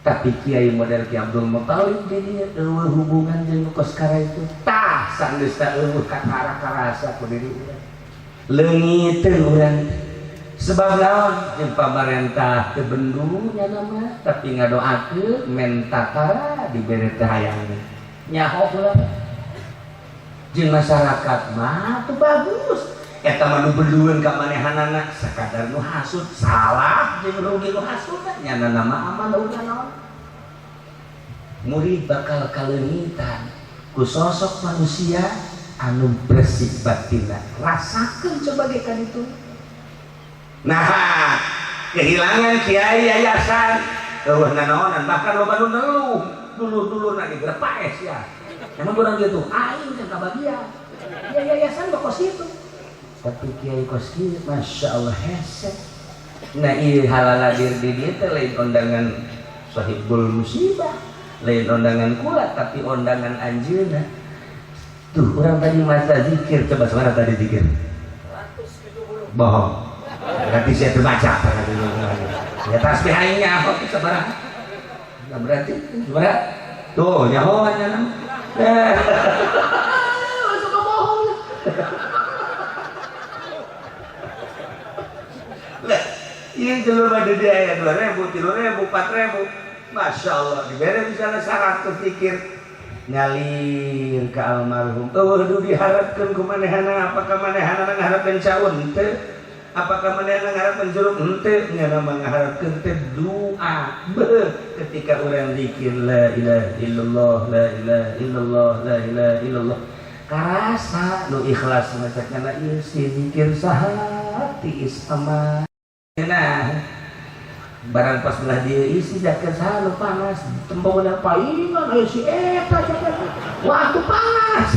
Tapi kiai model Ki Abdul Muthalib di dieu eueuh hubungan jeung nu kos kara itu. Tah sanggeus teh eueuh kakara karasa ku diri urang, leungiteun urang. Sebab naon? Jeung pamarentah teu bendu nya nama, tapi ngadoakeun menta tara dibere teh hayang nyaho heula. Jeung masyarakat mah teu bagus, eta mah nu belueun ka manehanana sakadar nu hasud salah jeung rugi nu hasud nya nama aman ulah naon. Murid bakal kaleungitan ku sosok manusia anu bersih batinna. Rasakeun coba ge kan itu. Nah, kehilangan kiai yayasan eueuh nanaonan, bahkan loba nu ngeluh dulur-dulurna digerepaes ya. Emang kurang gitu, aing kan kabagian ya yayasan mah kos itu, tapi kiai kos kieu masya Allah hese. Nah, ieu halaladir di dieu teh lain undangan sahibul musibah, lain undangan kula, tapi undangan anjeunna. Tuh orang tadi masa zikir, coba suara tadi zikir. Bohong, berarti saya terbaca ya tasbih aingnya apa sabaraha. Nah, berarti sabaraha. Tuh nyaho nya. Eh. Suka bohong. Lah, ieu jelema di dieu aya 2000, 3000, 4000. Masya Allah, dibere misalnya 100 zikir ngalir ke almarhum. Eueuh du diharapkeun ku manehana, apakah manehana ngaharapkeun caun teu? Apakah manehana ngaharapkeun jeruk henteu? Nya mah ngaharapkeun teh doa. Beuh, ketika urang zikir la ilaha illallah, la ilaha illallah, la ilaha illallah, karasa nu ikhlas macakna ieu si zikir saha tiis ama. Nah, barang pas belah dia isi jaket saha nu panas, Tembokna paingan aya si eta jaket. Waktu panas.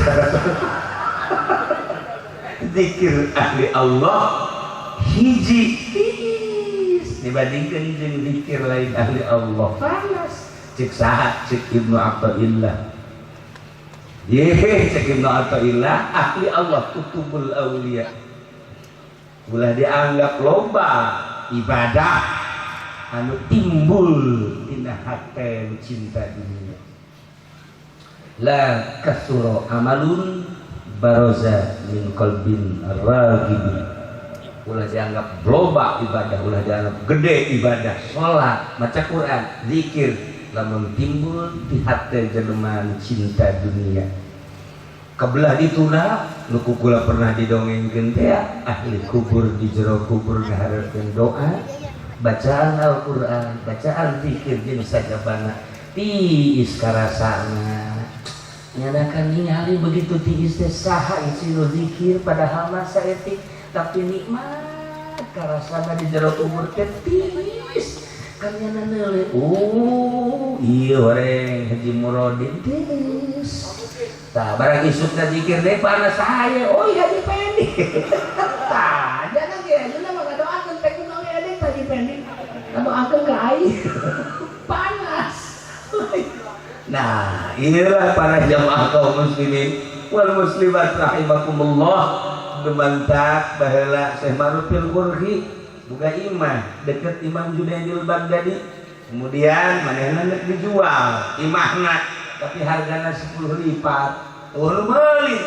Zikir ahli Allah hiji tiis dibandingkan jeung zikir lain ahli Allah panas. Cek saha? Cek Ibnu Athaillah. Ye, cek Ibnu Athaillah, ahli Allah kutubul aulia. Ulah dianggap loba ibadah anu timbul tina hate cinta dunia. La kasuro amalun baroza min qalbin ragibi. Ulah dianggap loba ibadah, ulah dianggap gede ibadah, salat, maca Quran, zikir, lamun timbul di hati jelema cinta dunia. Kebelah dituna, nu kukula pernah didongengkeun teh ahli kubur di jero kubur ngaharepkeun doa, bacaan Al-Qur'an, bacaan zikir jeung sajabana tiis karasana. Nyanakan ningali begitu tiis teh saha isi nu zikir padahal mah saeutik tapi nikmat karasana di jero kubur teh tiis. Kan nyana neule, oh iya horeng Haji Murodin tiis. Tah barang isukna zikir deh panas saya, oh iya Haji Pendi. Tah, jangan ge ayeuna mah ngadoakeun teh kumaha we Haji Pendi. Ngadoakeun ka aing. Panas. Nah, inilah para jamaah kaum muslimin wal muslimat rahimakumullah. Gemantak baheula Syekh Ma'rufil Qurhi buka imah deket Imam Junaidil Baghdadi. Kemudian manehna rek dijual imahna tapi hargana 10 lipat. Oh, nu meuli.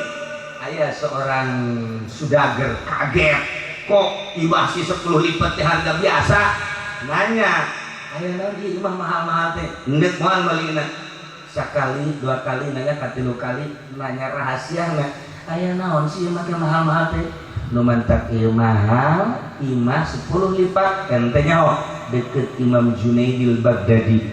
Aya seorang sudager kaget, kok imah si 10 lipat teh harga biasa? Nanya, aya naon ieu imah mahal-mahal teh? Endek moal meulina. Sekali, dua kali nanya, katilu kali nanya rahasiana. Aya naon sih imah teh mahal-mahal teh? Nu mantak ieu mahal, imah 10 lipat ente nyaho deket Imam Junaidil Baghdadi.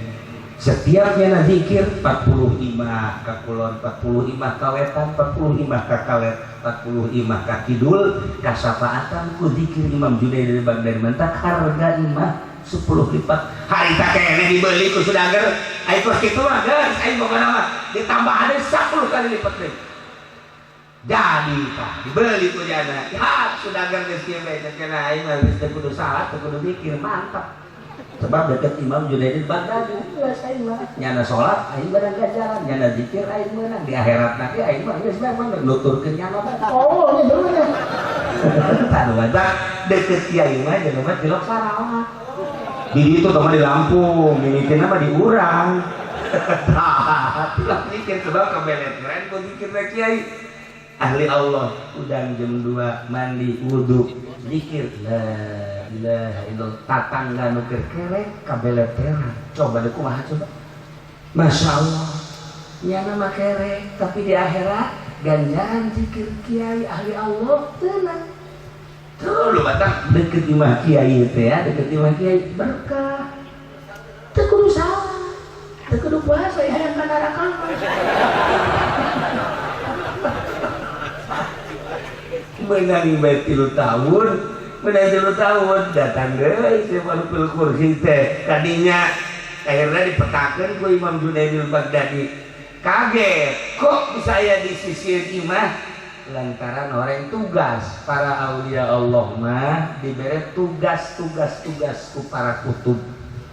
Setiapnya zikir 40 imah ka kulon, 40 imah ka wetan, 40 imah ka kaler, 40 imah ka kidul, kasafaatan ku zikir Imam Junaidil Baghdadi mentak harga imah 10 lipat. Harita keneh dibeli ku sudager, ai kos kitu mah geus, ai pokona mah ditambah ada 10 kali lipat deui. Jadi tah dibeli ku jana. Ya sudager geus kieu bae cenah aing mah geus teu kudu salat, teu kudu zikir, mantap. Sebab deket Imam Junaidil Baghdadi, geus aing mah nyana salat aing meunang ganjaran, nyana zikir aing meunang di akhirat nanti aing mah geus bae nuturkeun nyana bae. Oh, nya bener. Tah nu matak deket kiai mah jelema tilok sarawat. Di ditu teh mah di Lampung, mimitina mah di urang. Tah, tilok zikir sebab kabelet keren ku zikir teh kiai. Ahli Allah udang jam 2 mandi wudu zikir la ilaha illallah, tatangga nu keur kerek kabeleteran. Coba deh kumaha coba. Masya Allah, nyana mah kerek tapi di akhirat ganjaran zikir kiai ahli Allah tenang. Tuh lu batang deket imah kiai teh ya, deket imah kiai berkah. Teu kudu salah, teu kudu puasa ya hayang ka neraka. Menang bae 3 tahun, menang 3 tahun datang deui si Ma'rufil Qurhi teh kadinya akhirnya dipetakeun ku Imam Junaidil Baghdadi. Kaget, kok bisa aya di sisi imah? Lantaran orang tugas para aulia Allah mah dibere tugas-tugas-tugas ku para kutub.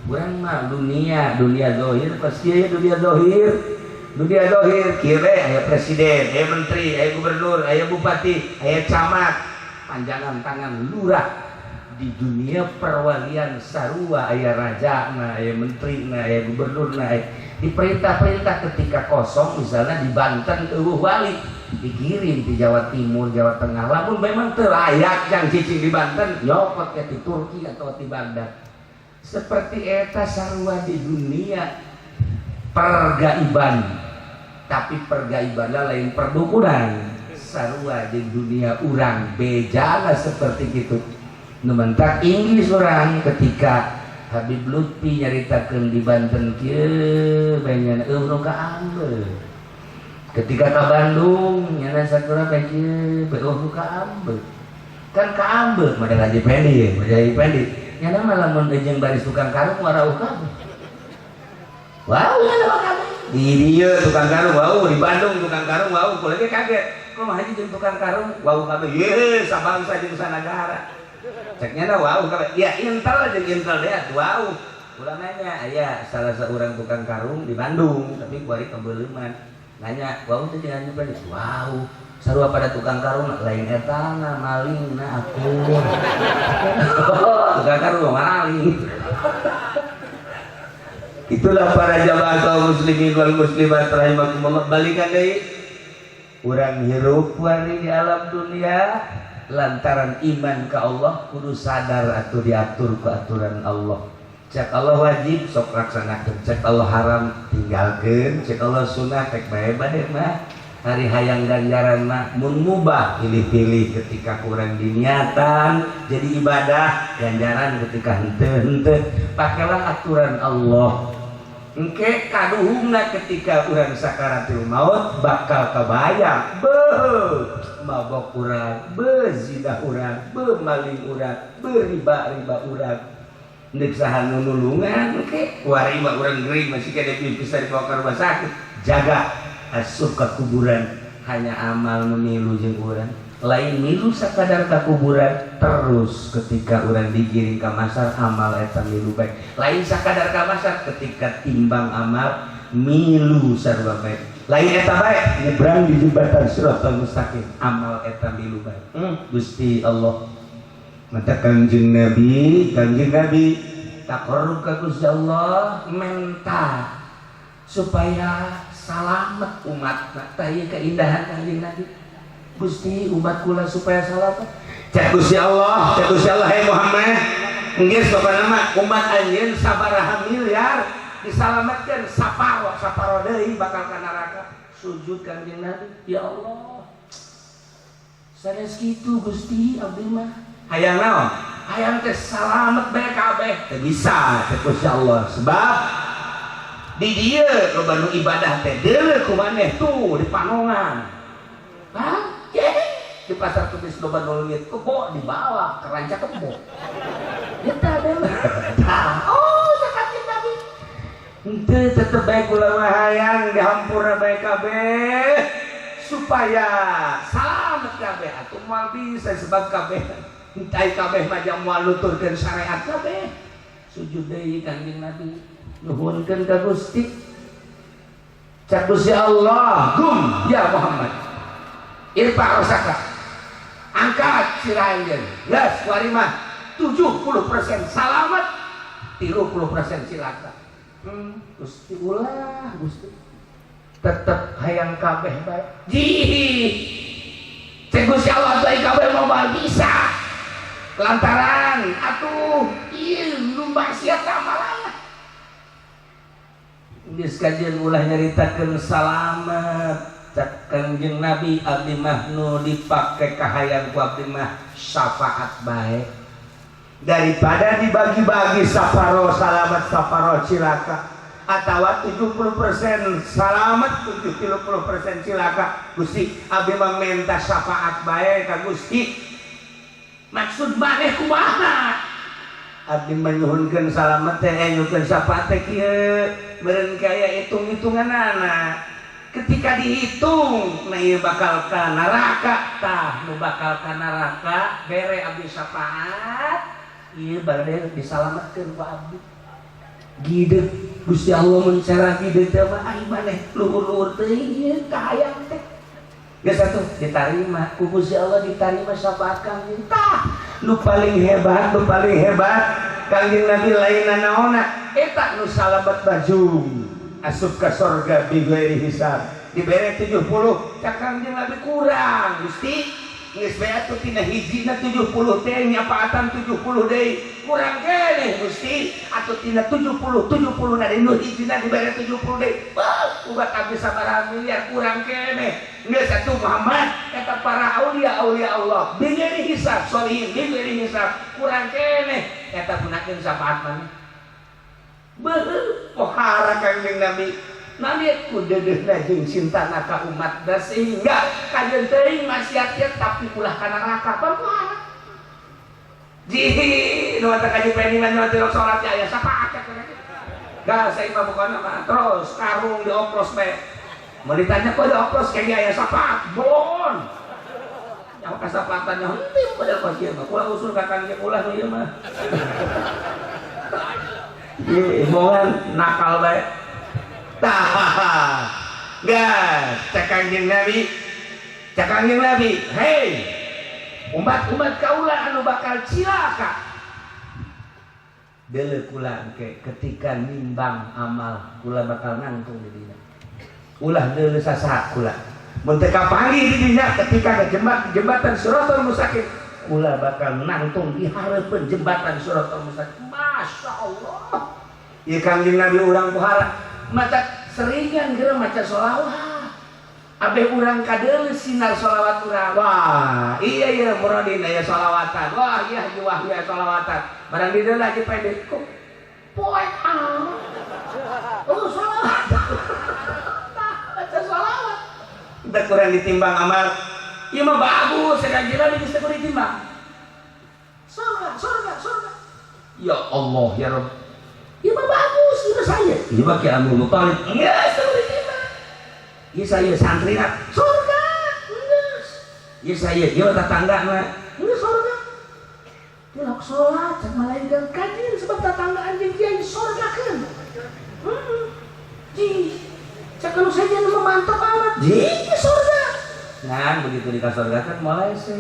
Urang mah dunia, dunia zahir pasti aya dunia zahir. Dunia zahir kieu we aya presiden, aya menteri, aya gubernur, aya bupati, aya camat, panjangan tangan lurah. Di dunia perwalian sarua, aya raja na, aya menteri na, aya gubernur na, aya diperintah-perintah. Ketika kosong, misalnya di Banten euweuh wali, dikirim di Jawa Timur, Jawa Tengah. Lamun memang teu layak yang cicing di Banten, nyokot ya di Turki atau di Baghdad. Seperti eta sarua di dunia pergaiban, tapi pergaiban lain perdukunan. Sarua di dunia urang bejana seperti gitu. Nu mentak Inggris orang ketika Habib Lutfi nyaritakeun di Banten kieu banyak euweuh nu kaambe. Ketika ka Bandung nyana sakura bae kieu euweuh nu kaambe. Kan kaambe model Haji Pendi ya, model Haji Pendi. Nyana mah lamun jeung baris tukang karung warauh kabeh. Wow, nyana mah kabeh. Di dieu tukang karung wau, di Bandung tukang karung wau, kula ge kaget. Kok mah haji jeung tukang karung wau kabeh. Ye, sabangsa jeung sanagara. Cek nyana wau kabeh. Ya intel jeung intel deh wau. Ulah nanya, aya salah seorang tukang karung di Bandung, tapi kuari kebeleuman. Nanya, wau teh jangan nyebut. Wow, sarua pada tukang karung lain eta na maling na aku. Tukang karung maling. Itulah para jamaah kaum muslimin wal muslimat rahimakumullah. Balikan deui. Urang hirup wani di alam dunia lantaran iman ke Allah, kudu sadar atau diatur ke aturan Allah. Cek Allah wajib, sok laksanakeun. Cek Allah haram, tinggalkeun. Cek Allah sunnah, tek bae bae mah. Hari hayang ganjaran mah mun mubah pilih-pilih, ketika kurang diniatan jadi ibadah ganjaran, ketika henteu henteu. Pakailah aturan Allah. Engke kaduhungna ketika urang sakaratul maut bakal kebayang, beuh mabok urang, beuh zina urang, beuh maling urang, beuh riba-riba urang. Ndek saha nu nulungan? Engke kuari mah urang gering, masih kene bisa dibawa ke rumah sakit. Jaga asup ke kuburan, hanya amal nu milu jeung urang. Lain milu sakadar ka kuburan, terus ketika urang digiring ka masar, amal eta milu baik. Lain sakadar ka masar, ketika timbang amal milu sarua baik. Lain eta baik, nyebrang di jembatan Siratal Mustaqim, amal eta milu baik. Gusti Allah mata Kanjeng Nabi, Kanjeng Nabi taqarrub ka Gusti Allah, menta supaya salamet umat. Tah, ieu keindahan Kanjeng Nabi. Gusti, umat kula supaya salamet. Cek Gusti Allah, cek Gusti Allah, "Hei Muhammad, geus bapak nama umat anjeun sabaraha miliar disalametkeun, saparo saparo deui bakal ka neraka." Sujud Kanjeng Nabi, "Ya Allah, sanes kitu Gusti, abdi mah hayang naon? Hayang teh salamet bae kabeh." Teu bisa, cek Gusti Allah, sebab di dieu loba nu ibadah teh deuleu ku maneh tuh di panongan. Hah? Di pasar tulis loba nu leungit kebo, dibawa ke ranca kebo. Eta deuleu. Oh, sakanjeng Nabi. Henteu, tetep bae kula mah hayang dihampura bae kabeh supaya salamet kabeh. Atuh moal bisa, sebab kabeh ai kabeh mah jang moal nuturkeun syariat kabeh. Sujud deui Kanjeng Nabi, nuhunkeun ka Gusti. Cak Gusti Allah, "Gum ya Muhammad, irfa rosaka, angkat sirah anjeun. Geus kuari mah 70% salamet, 30% cilaka." Gusti, ulah Gusti, tetep hayang kabeh bae. Jih, cek Gusti Allah, atuh kabeh mau bisa lantaran atuh ieu nu maksiat amalana. Geus kajian, ulah nyaritakeun salamet. Cak Kanjeng Nabi, abdi mah nu dipake kahayang ku abdi mah syafaat bae, daripada dibagi-bagi saparo salamet saparo cilaka atau 70% salamet 70% cilaka. Gusti, abdi mah menta syafaat bae ka Gusti. Maksud maneh kumaha? Abdi menyuhunkeun salamet teh, nyuhunkeun syafaat teh kieu meureun, kaya hitung-hitunganana. Ketika dihitung, nah ieu bakal ka neraka, tah nu bakal ka neraka bere abdi syafaat, ieu bade disalametkeun ku abdi. Gide Gusti Allah mun cara gide teh mah ai maneh luhur-luhur teuing ieu kahayang teh. Geus atuh ditarima ku Gusti Allah, ditarima syafaat Kangjeng. Tah, Nu paling hebat, nu paling hebat Kangjeng Nabi lain naona eta nu salabat bajung asup ka sorga bighairi hisab dibere 70 cak Kangjeng Nabi kurang Gusti geus bae atuh tina hijina 70 teh nyapaatan 70 deui kurang keneh Gusti atuh tina 70 70 na deui nu hijina dibere 70 deui bah ubat abdi sabaraha miliar kurang keneh geus atuh Muhammad eta para aulia aulia Allah bighairi hisab sholihin bighairi hisab kurang keneh eta gunakeun syafaat maneh beuh pohara Kangjeng Nabi Nabi ku deudeuhna jeung cintana ka umatna sehingga kajeun teuing maksiat tapi ulah ka neraka pohara jihi nu teh kaji pendi mah nu teu salat aya syafaat gas saya mah pokona mah terus karung dioplos bae mau ditanya kok dioplos kayak aya syafaat bon nyaho kasapaatan nyaho henteu model kos ieu mah ulah usul ka Kangjeng ulah nu ieu mah ieu bohongan nakal bae tah gas cek Kangjeng Nabi hei umat-umat kaula anu bakal cilaka deuleu kula engke ketika nimbang amal kula bakal nangtung di dinya ulah deuleu sasaha kula mun teu kapanggih di dinya ketika ke jembatan Shirathal Mustaqim kula bakal nangtung di hareupeun jembatan Shirathal Mustaqim. Masya Allah ieu Kangjeng Nabi urang pohara maca seringan geura maca sholawat abeh urang kadeuleu sinar sholawat urang wah iya iya muradin aya sholawatan wah iya wah iya sholawatan barang di dieu lagi pendek kok poek ah oh sholawat baca sholawat udah kurang ditimbang amal ieu mah bagus sakali lagi geus teu ditimbang surga surga surga ya Allah ya Rabb ieu mah bagus ieu saya ieu mah Ki Abdul Muthalib geus teu ditimbang ieu saya santri na surga geus ieu saya ieu tetangga na geus surga tilok salat cek malaikat kajin sebab tetangga anjing kiai surgakeun ji cek kalau saya mah mantap amat ji surga nah begitu di surga kan mulai sih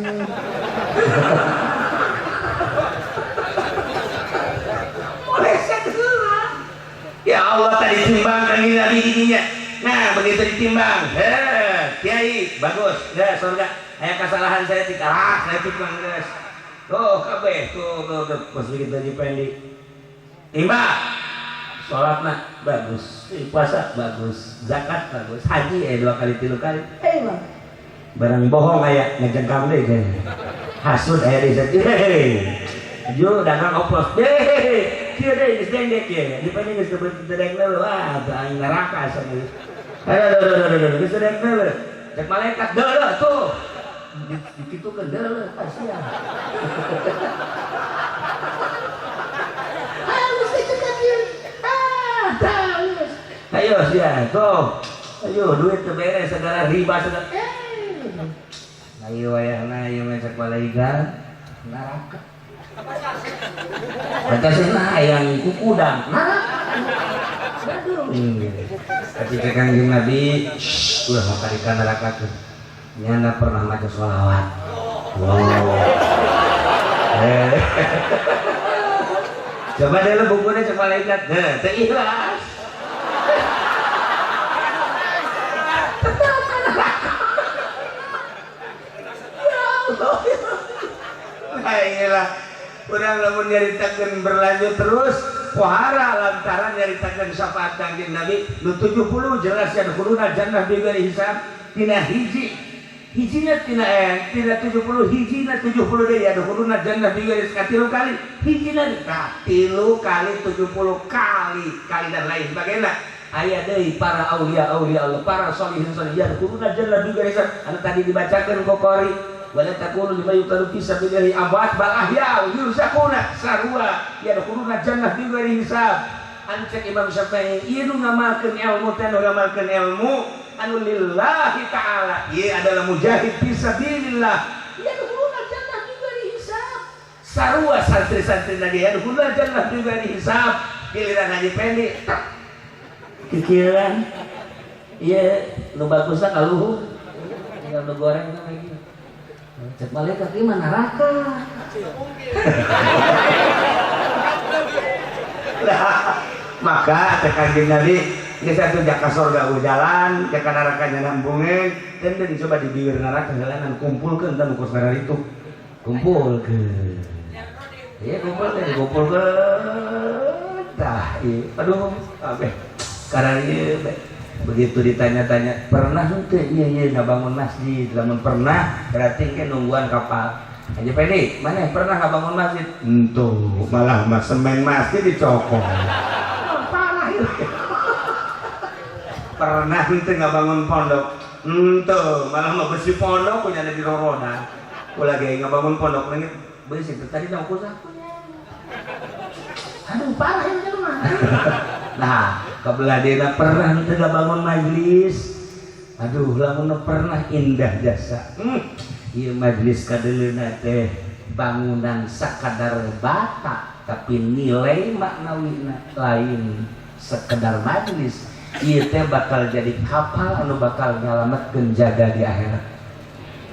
mulai heula ya Allah tadi timbang Kangjeng Nabi didinya nah begitu ditimbang heh kiai bagus ya surga aya kesalahan saya tikalah saya timbang geus tuh kabeh tuh tuh tuh pas begitu Haji Pendi timbang salatna bagus puasa bagus zakat bagus haji 2 kali 3 kali bang barang bohong aya ngejengkang deui kayaknya hasud aya di sakieu ju dagang oplos deui kieu deui geus dendek kieu di Pendi geus teu dek wah aing neraka asa geus aduh aduh aduh geus dek deui cek malaikat deuleuh tuh dikitukeun deuleuh kasihan ah mesti cek kieu ah tah geus ayo sia tuh ayo duit teu beres segala riba segala ayo wayahna ieu mah cek malaikat neraka batasna hayang kukudang neraka aduh tapi cek Kangjeng Nabi ulah maka di neraka tuh nyana pernah maca sholawat wow coba deh lu bukunya cek malaikat nah teu ikhlas tetap neraka ya Allah nah inilah urang lamun nyaritakeun berlanjut terus pohara lantaran nyaritakeun syafaat Kangjeng Nabi nu 70 jelas yadkhuluna jannah bighairi hisab tina hiji hijina tina tina 70 hijina 70 deui yadkhuluna jannah bighairi hisab 3 kali hijina tah 3 kali 70 kali kali dan lain sebagainya aya deui para aulia aulia Allah para sholihin sholihin yadkhuluna jannah bighairi hisab anu tadi dibacakeun ku qori wala takunu lima yutalu fi sabilillahi amwat bal ahya yurzaquna sarua yadkhuluna jannah bighairi hisab anu cek Imam Syafi'i ieu nu ngamalkeun ilmu teh nu ngamalkeun ilmu anu lillahi ta'ala ieu adalah mujahid fi sabilillah yadkhuluna jannah bighairi hisab sarua santri-santri lagi yadkhuluna jannah bighairi hisab giliran Haji Pendi kikieuan ieu nu bagusna ka luhur tinggal nu goreng lagi. Cek malaikat ieu mah neraka. Lah, maka teh Kanjeng Nabi geus atuh jaka sorga jalan, jaka neraka nyambungeun, dan coba di bibir neraka heulanan kumpulkeun tah nu kos itu. Kumpulkeun. Iya kumpulkeun, dikumpulkeun. Tah, ieu. Aduh, abeh. Karena ieu begitu ditanya-tanya, pernah henteu ieu ieu ngabangun masjid? Lamun pernah berarti ke nungguan kapal. Haji Pendi, mana pernah ngabangun masjid? Entuh, malah mah semen masjid dicokok. Parah ieu. Pernah henteu ngabangun pondok? Entuh, malah mah besi pondok punya ada di roroda. Ulah ge ngabangun pondok leungit besi itu tadi mah kusah. Aduh, parah ieu mah. Nah, kebelah dena pernah henteu ngabangun majelis. Aduh, lamun pernah indah jasa. Ieu majelis kadeuleuna teh bangunan sakadar bata, tapi nilai maknawina lain sekedar majelis. Ieu teh bakal jadi kapal anu bakal nyalametkeun jaga di akhirat.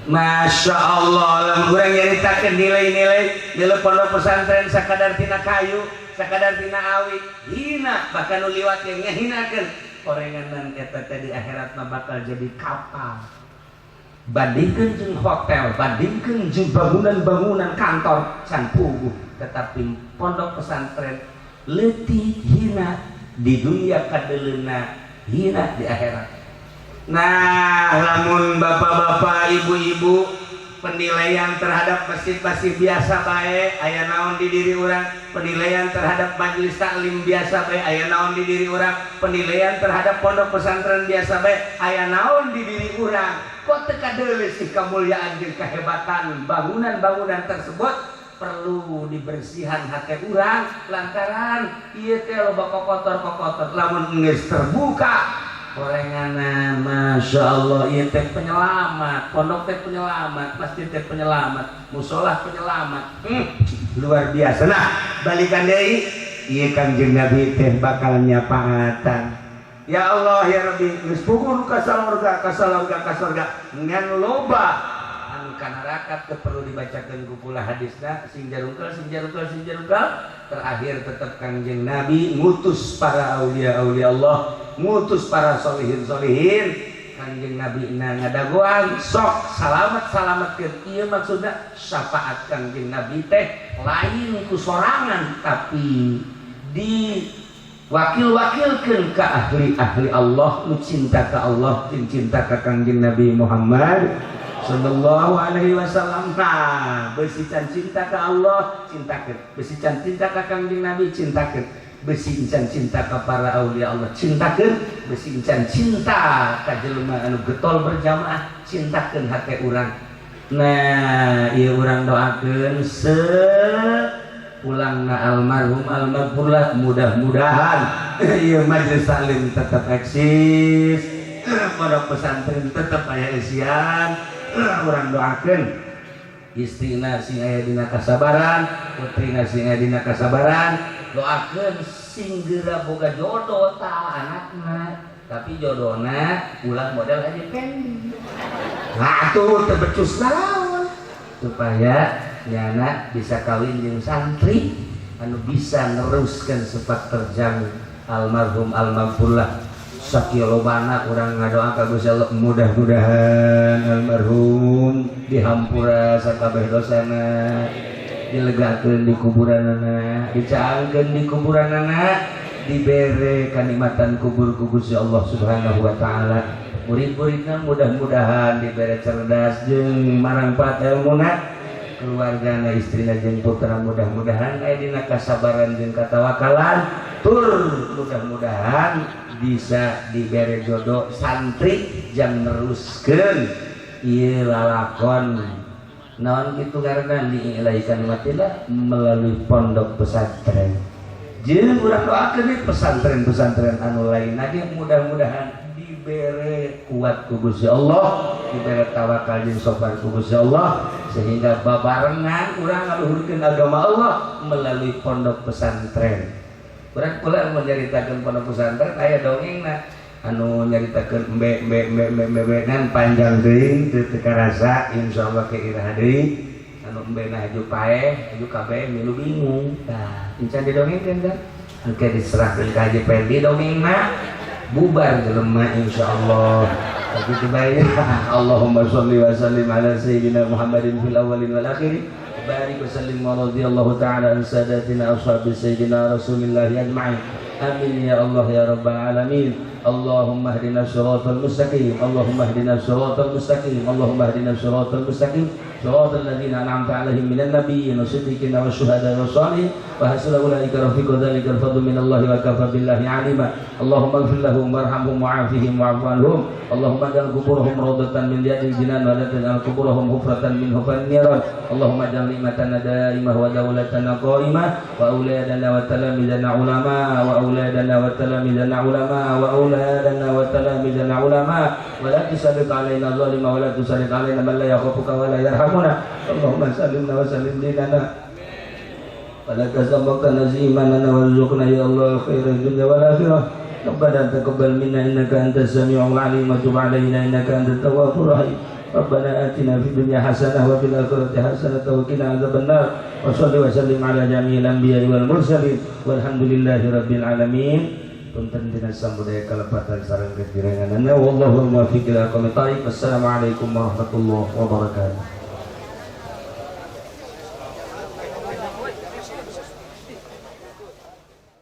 Masya Allah, lamun urang nyaritakeun nilai-nilai nilai pondok pesantren sakadar tina kayu, sakadar tina awi, hina bahkan nu liwat yang ngahinakeun orenganan eta teh di akhirat mah bakal jadi kapal. Bandingkeun jeung hotel, bandingkeun jeung bangunan-bangunan kantor can puguh, tetapi pondok pesantren leutik hina di dunia kadeuleuna hina di akhirat. Nah, lamun bapak-bapak, ibu-ibu penilaian terhadap masjid masih biasa bae, aya naon di diri urang? Penilaian terhadap majelis taklim biasa bae, aya naon di diri urang? Penilaian terhadap pondok pesantren biasa bae, aya naon di diri urang? Kok teu kadeuleu sih kemuliaan jeung kehebatan bangunan-bangunan tersebut? Perlu dibersihan hati urang lantaran ieu teh loba kokotor-kokotor. Lamun geus terbuka orenganan, Masya Allah, ieu teh penyelamat, pondok teh penyelamat, masjid teh penyelamat, musola penyelamat. Luar biasa. Nah, balikan deui ieu Kanjeng Nabi teh bakal nyapaatan. Ya Allah ya Rabbi, geus puguh ka sorga, ka sorga, ka sorga, ngan loba anu ka neraka. Teu perlu dibacakeun ku kula hadisna, sing jarungkal, sing jarungkal, sing jarungkal. Terakhir tetap Kanjeng Nabi ngutus para aulia-aulia Allah, ngutus para solihin-solihin. Kanjeng Nabi na ngadagoan sok salamet salametkeun. Ieu maksudna syafaat Kanjeng Nabi teh lain ku sorangan, tapi di wakil-wakilkeun ka ahli-ahli Allah nu cinta ka Allah jeung cinta ka Kanjeng Nabi Muhammad sallallahu alaihi wasallam. Nah, besi can cinta ka Allah cintakeun, besi can cinta ka Kanjeng Nabi cintakeun, besi can cinta ka para aulia Allah cintakeun, besi can cinta ka jelema anu getol berjamaah cintakeun hate urang. Nah, ieu urang doakeun se pulangna almarhum almaghfurlah, mudah-mudahan ieu majelis taklim tetap eksis, pondok pesantren tetap aya isian. Urang doakeun istrina sing aya dina kasabaran, putrina sing aya dina kasabaran. Doakeun sing geura boga jodoh tah anakna, tapi jodohna ulah model Haji Pendi. Nah, atuh teu becus naon supaya nyana bisa kawin jeung santri anu bisa neruskeun sepak terjang almarhum almaghfurlah. Sakieu lobana urang ngadoa ka Gusti Allah, mudah-mudahan almarhum dihampura sakabeh dosana, dilegakeun di kuburanana, dicaangkeun di kuburanana, dibere kanikmatan kubur ku Gusti Allah Subhanahu wa taala. Murid-muridna mudah-mudahan dibere cerdas jeung marangpat ilmuna. Keluargana, istrina jeung putra mudah-mudahan aya dina kasabaran jeung katawakalan. Tur mudah-mudahan bisa dibere jodoh santri jang neruskeun ieu lalakon naon kitu karena diilaikan matilah melalui pondok pesantren. Jeung urang doakeun nih pesantren-pesantren anu lain lagi mudah-mudahan dibere kuat ku Gusti Allah, dibere tawakal jeung sabar ku Gusti Allah, sehingga babarengan urang ngaluhurkeun agama Allah melalui pondok pesantren. Urang kula mun nyaritakeun pondok pesantren aya dongengna. Anu nyaritakeun embe embe embe embe embe embe dan panjang teuing teu teu karasa. Insyaallah ke iraha deui anu embe na haju paeh haju kabeh milu bingung. Tah, encan didongengkeun kan, engke diserahkeun ka Haji Pendi dongengna, bubar jelema insyaallah. Sakitu bae. Allahumma sholli wa sallim ala sayyidina Muhammadin fil awwalin wal akhirin. Barik wa sallim wa radhiyallahu ta'ala an sadatina ashabi sayyidina Rasulillah ajma'in. Amin ya Allah ya rabbal alamin. Allahumma hdina siratal mustaqim. Allahumma hdina siratal mustaqim. Allahumma hdina siratal mustaqim. Siratal ladzina an'amta 'alaihim minan nabiyyin wasiddiqin wasyuhada'i wassalihin wa hasuna ulaika rafiqa. Dzalikal fadlu minallahi wa kafa billahi alima. Allahumma ighfir lahum warhamhum wa'afihim wa'fu anhum. Allahumma ij'al quburahum rawdatan min riyadil jinan wa la taj'al quburahum hufratan min hufan niran. Allahumma ij'al ni'matana daimah wa dawlatana qa'imah wa auladana wa talamizana ulama wa auladana wa talamizana ulama wa auladana wa talamizana ulama wa la tusallit alaina zalima wa la tusallit alaina man la yakhafuka wa la yarhamuna. Allahumma sallimna wa sallim dinana ولا تسبقنا إيماننا وارزقنا يا الله خير الدنيا والآخرة. ربنا تقبل منا إنك أنت السميع العليم وتب علينا إنك أنت التواب الرحيم. ربنا آتنا في الدنيا حسنة وفي الآخرة حسنة وقنا عذاب النار. وصل وسلم على جميع الأنبياء والمرسلين والحمد لله رب العالمين. Punten dina sambudaya kalepatan sareng kekiranganana. Wallahul muwaffiq ila aqwamit thariq. Wassalamualaikum warahmatullahi wabarakatuh.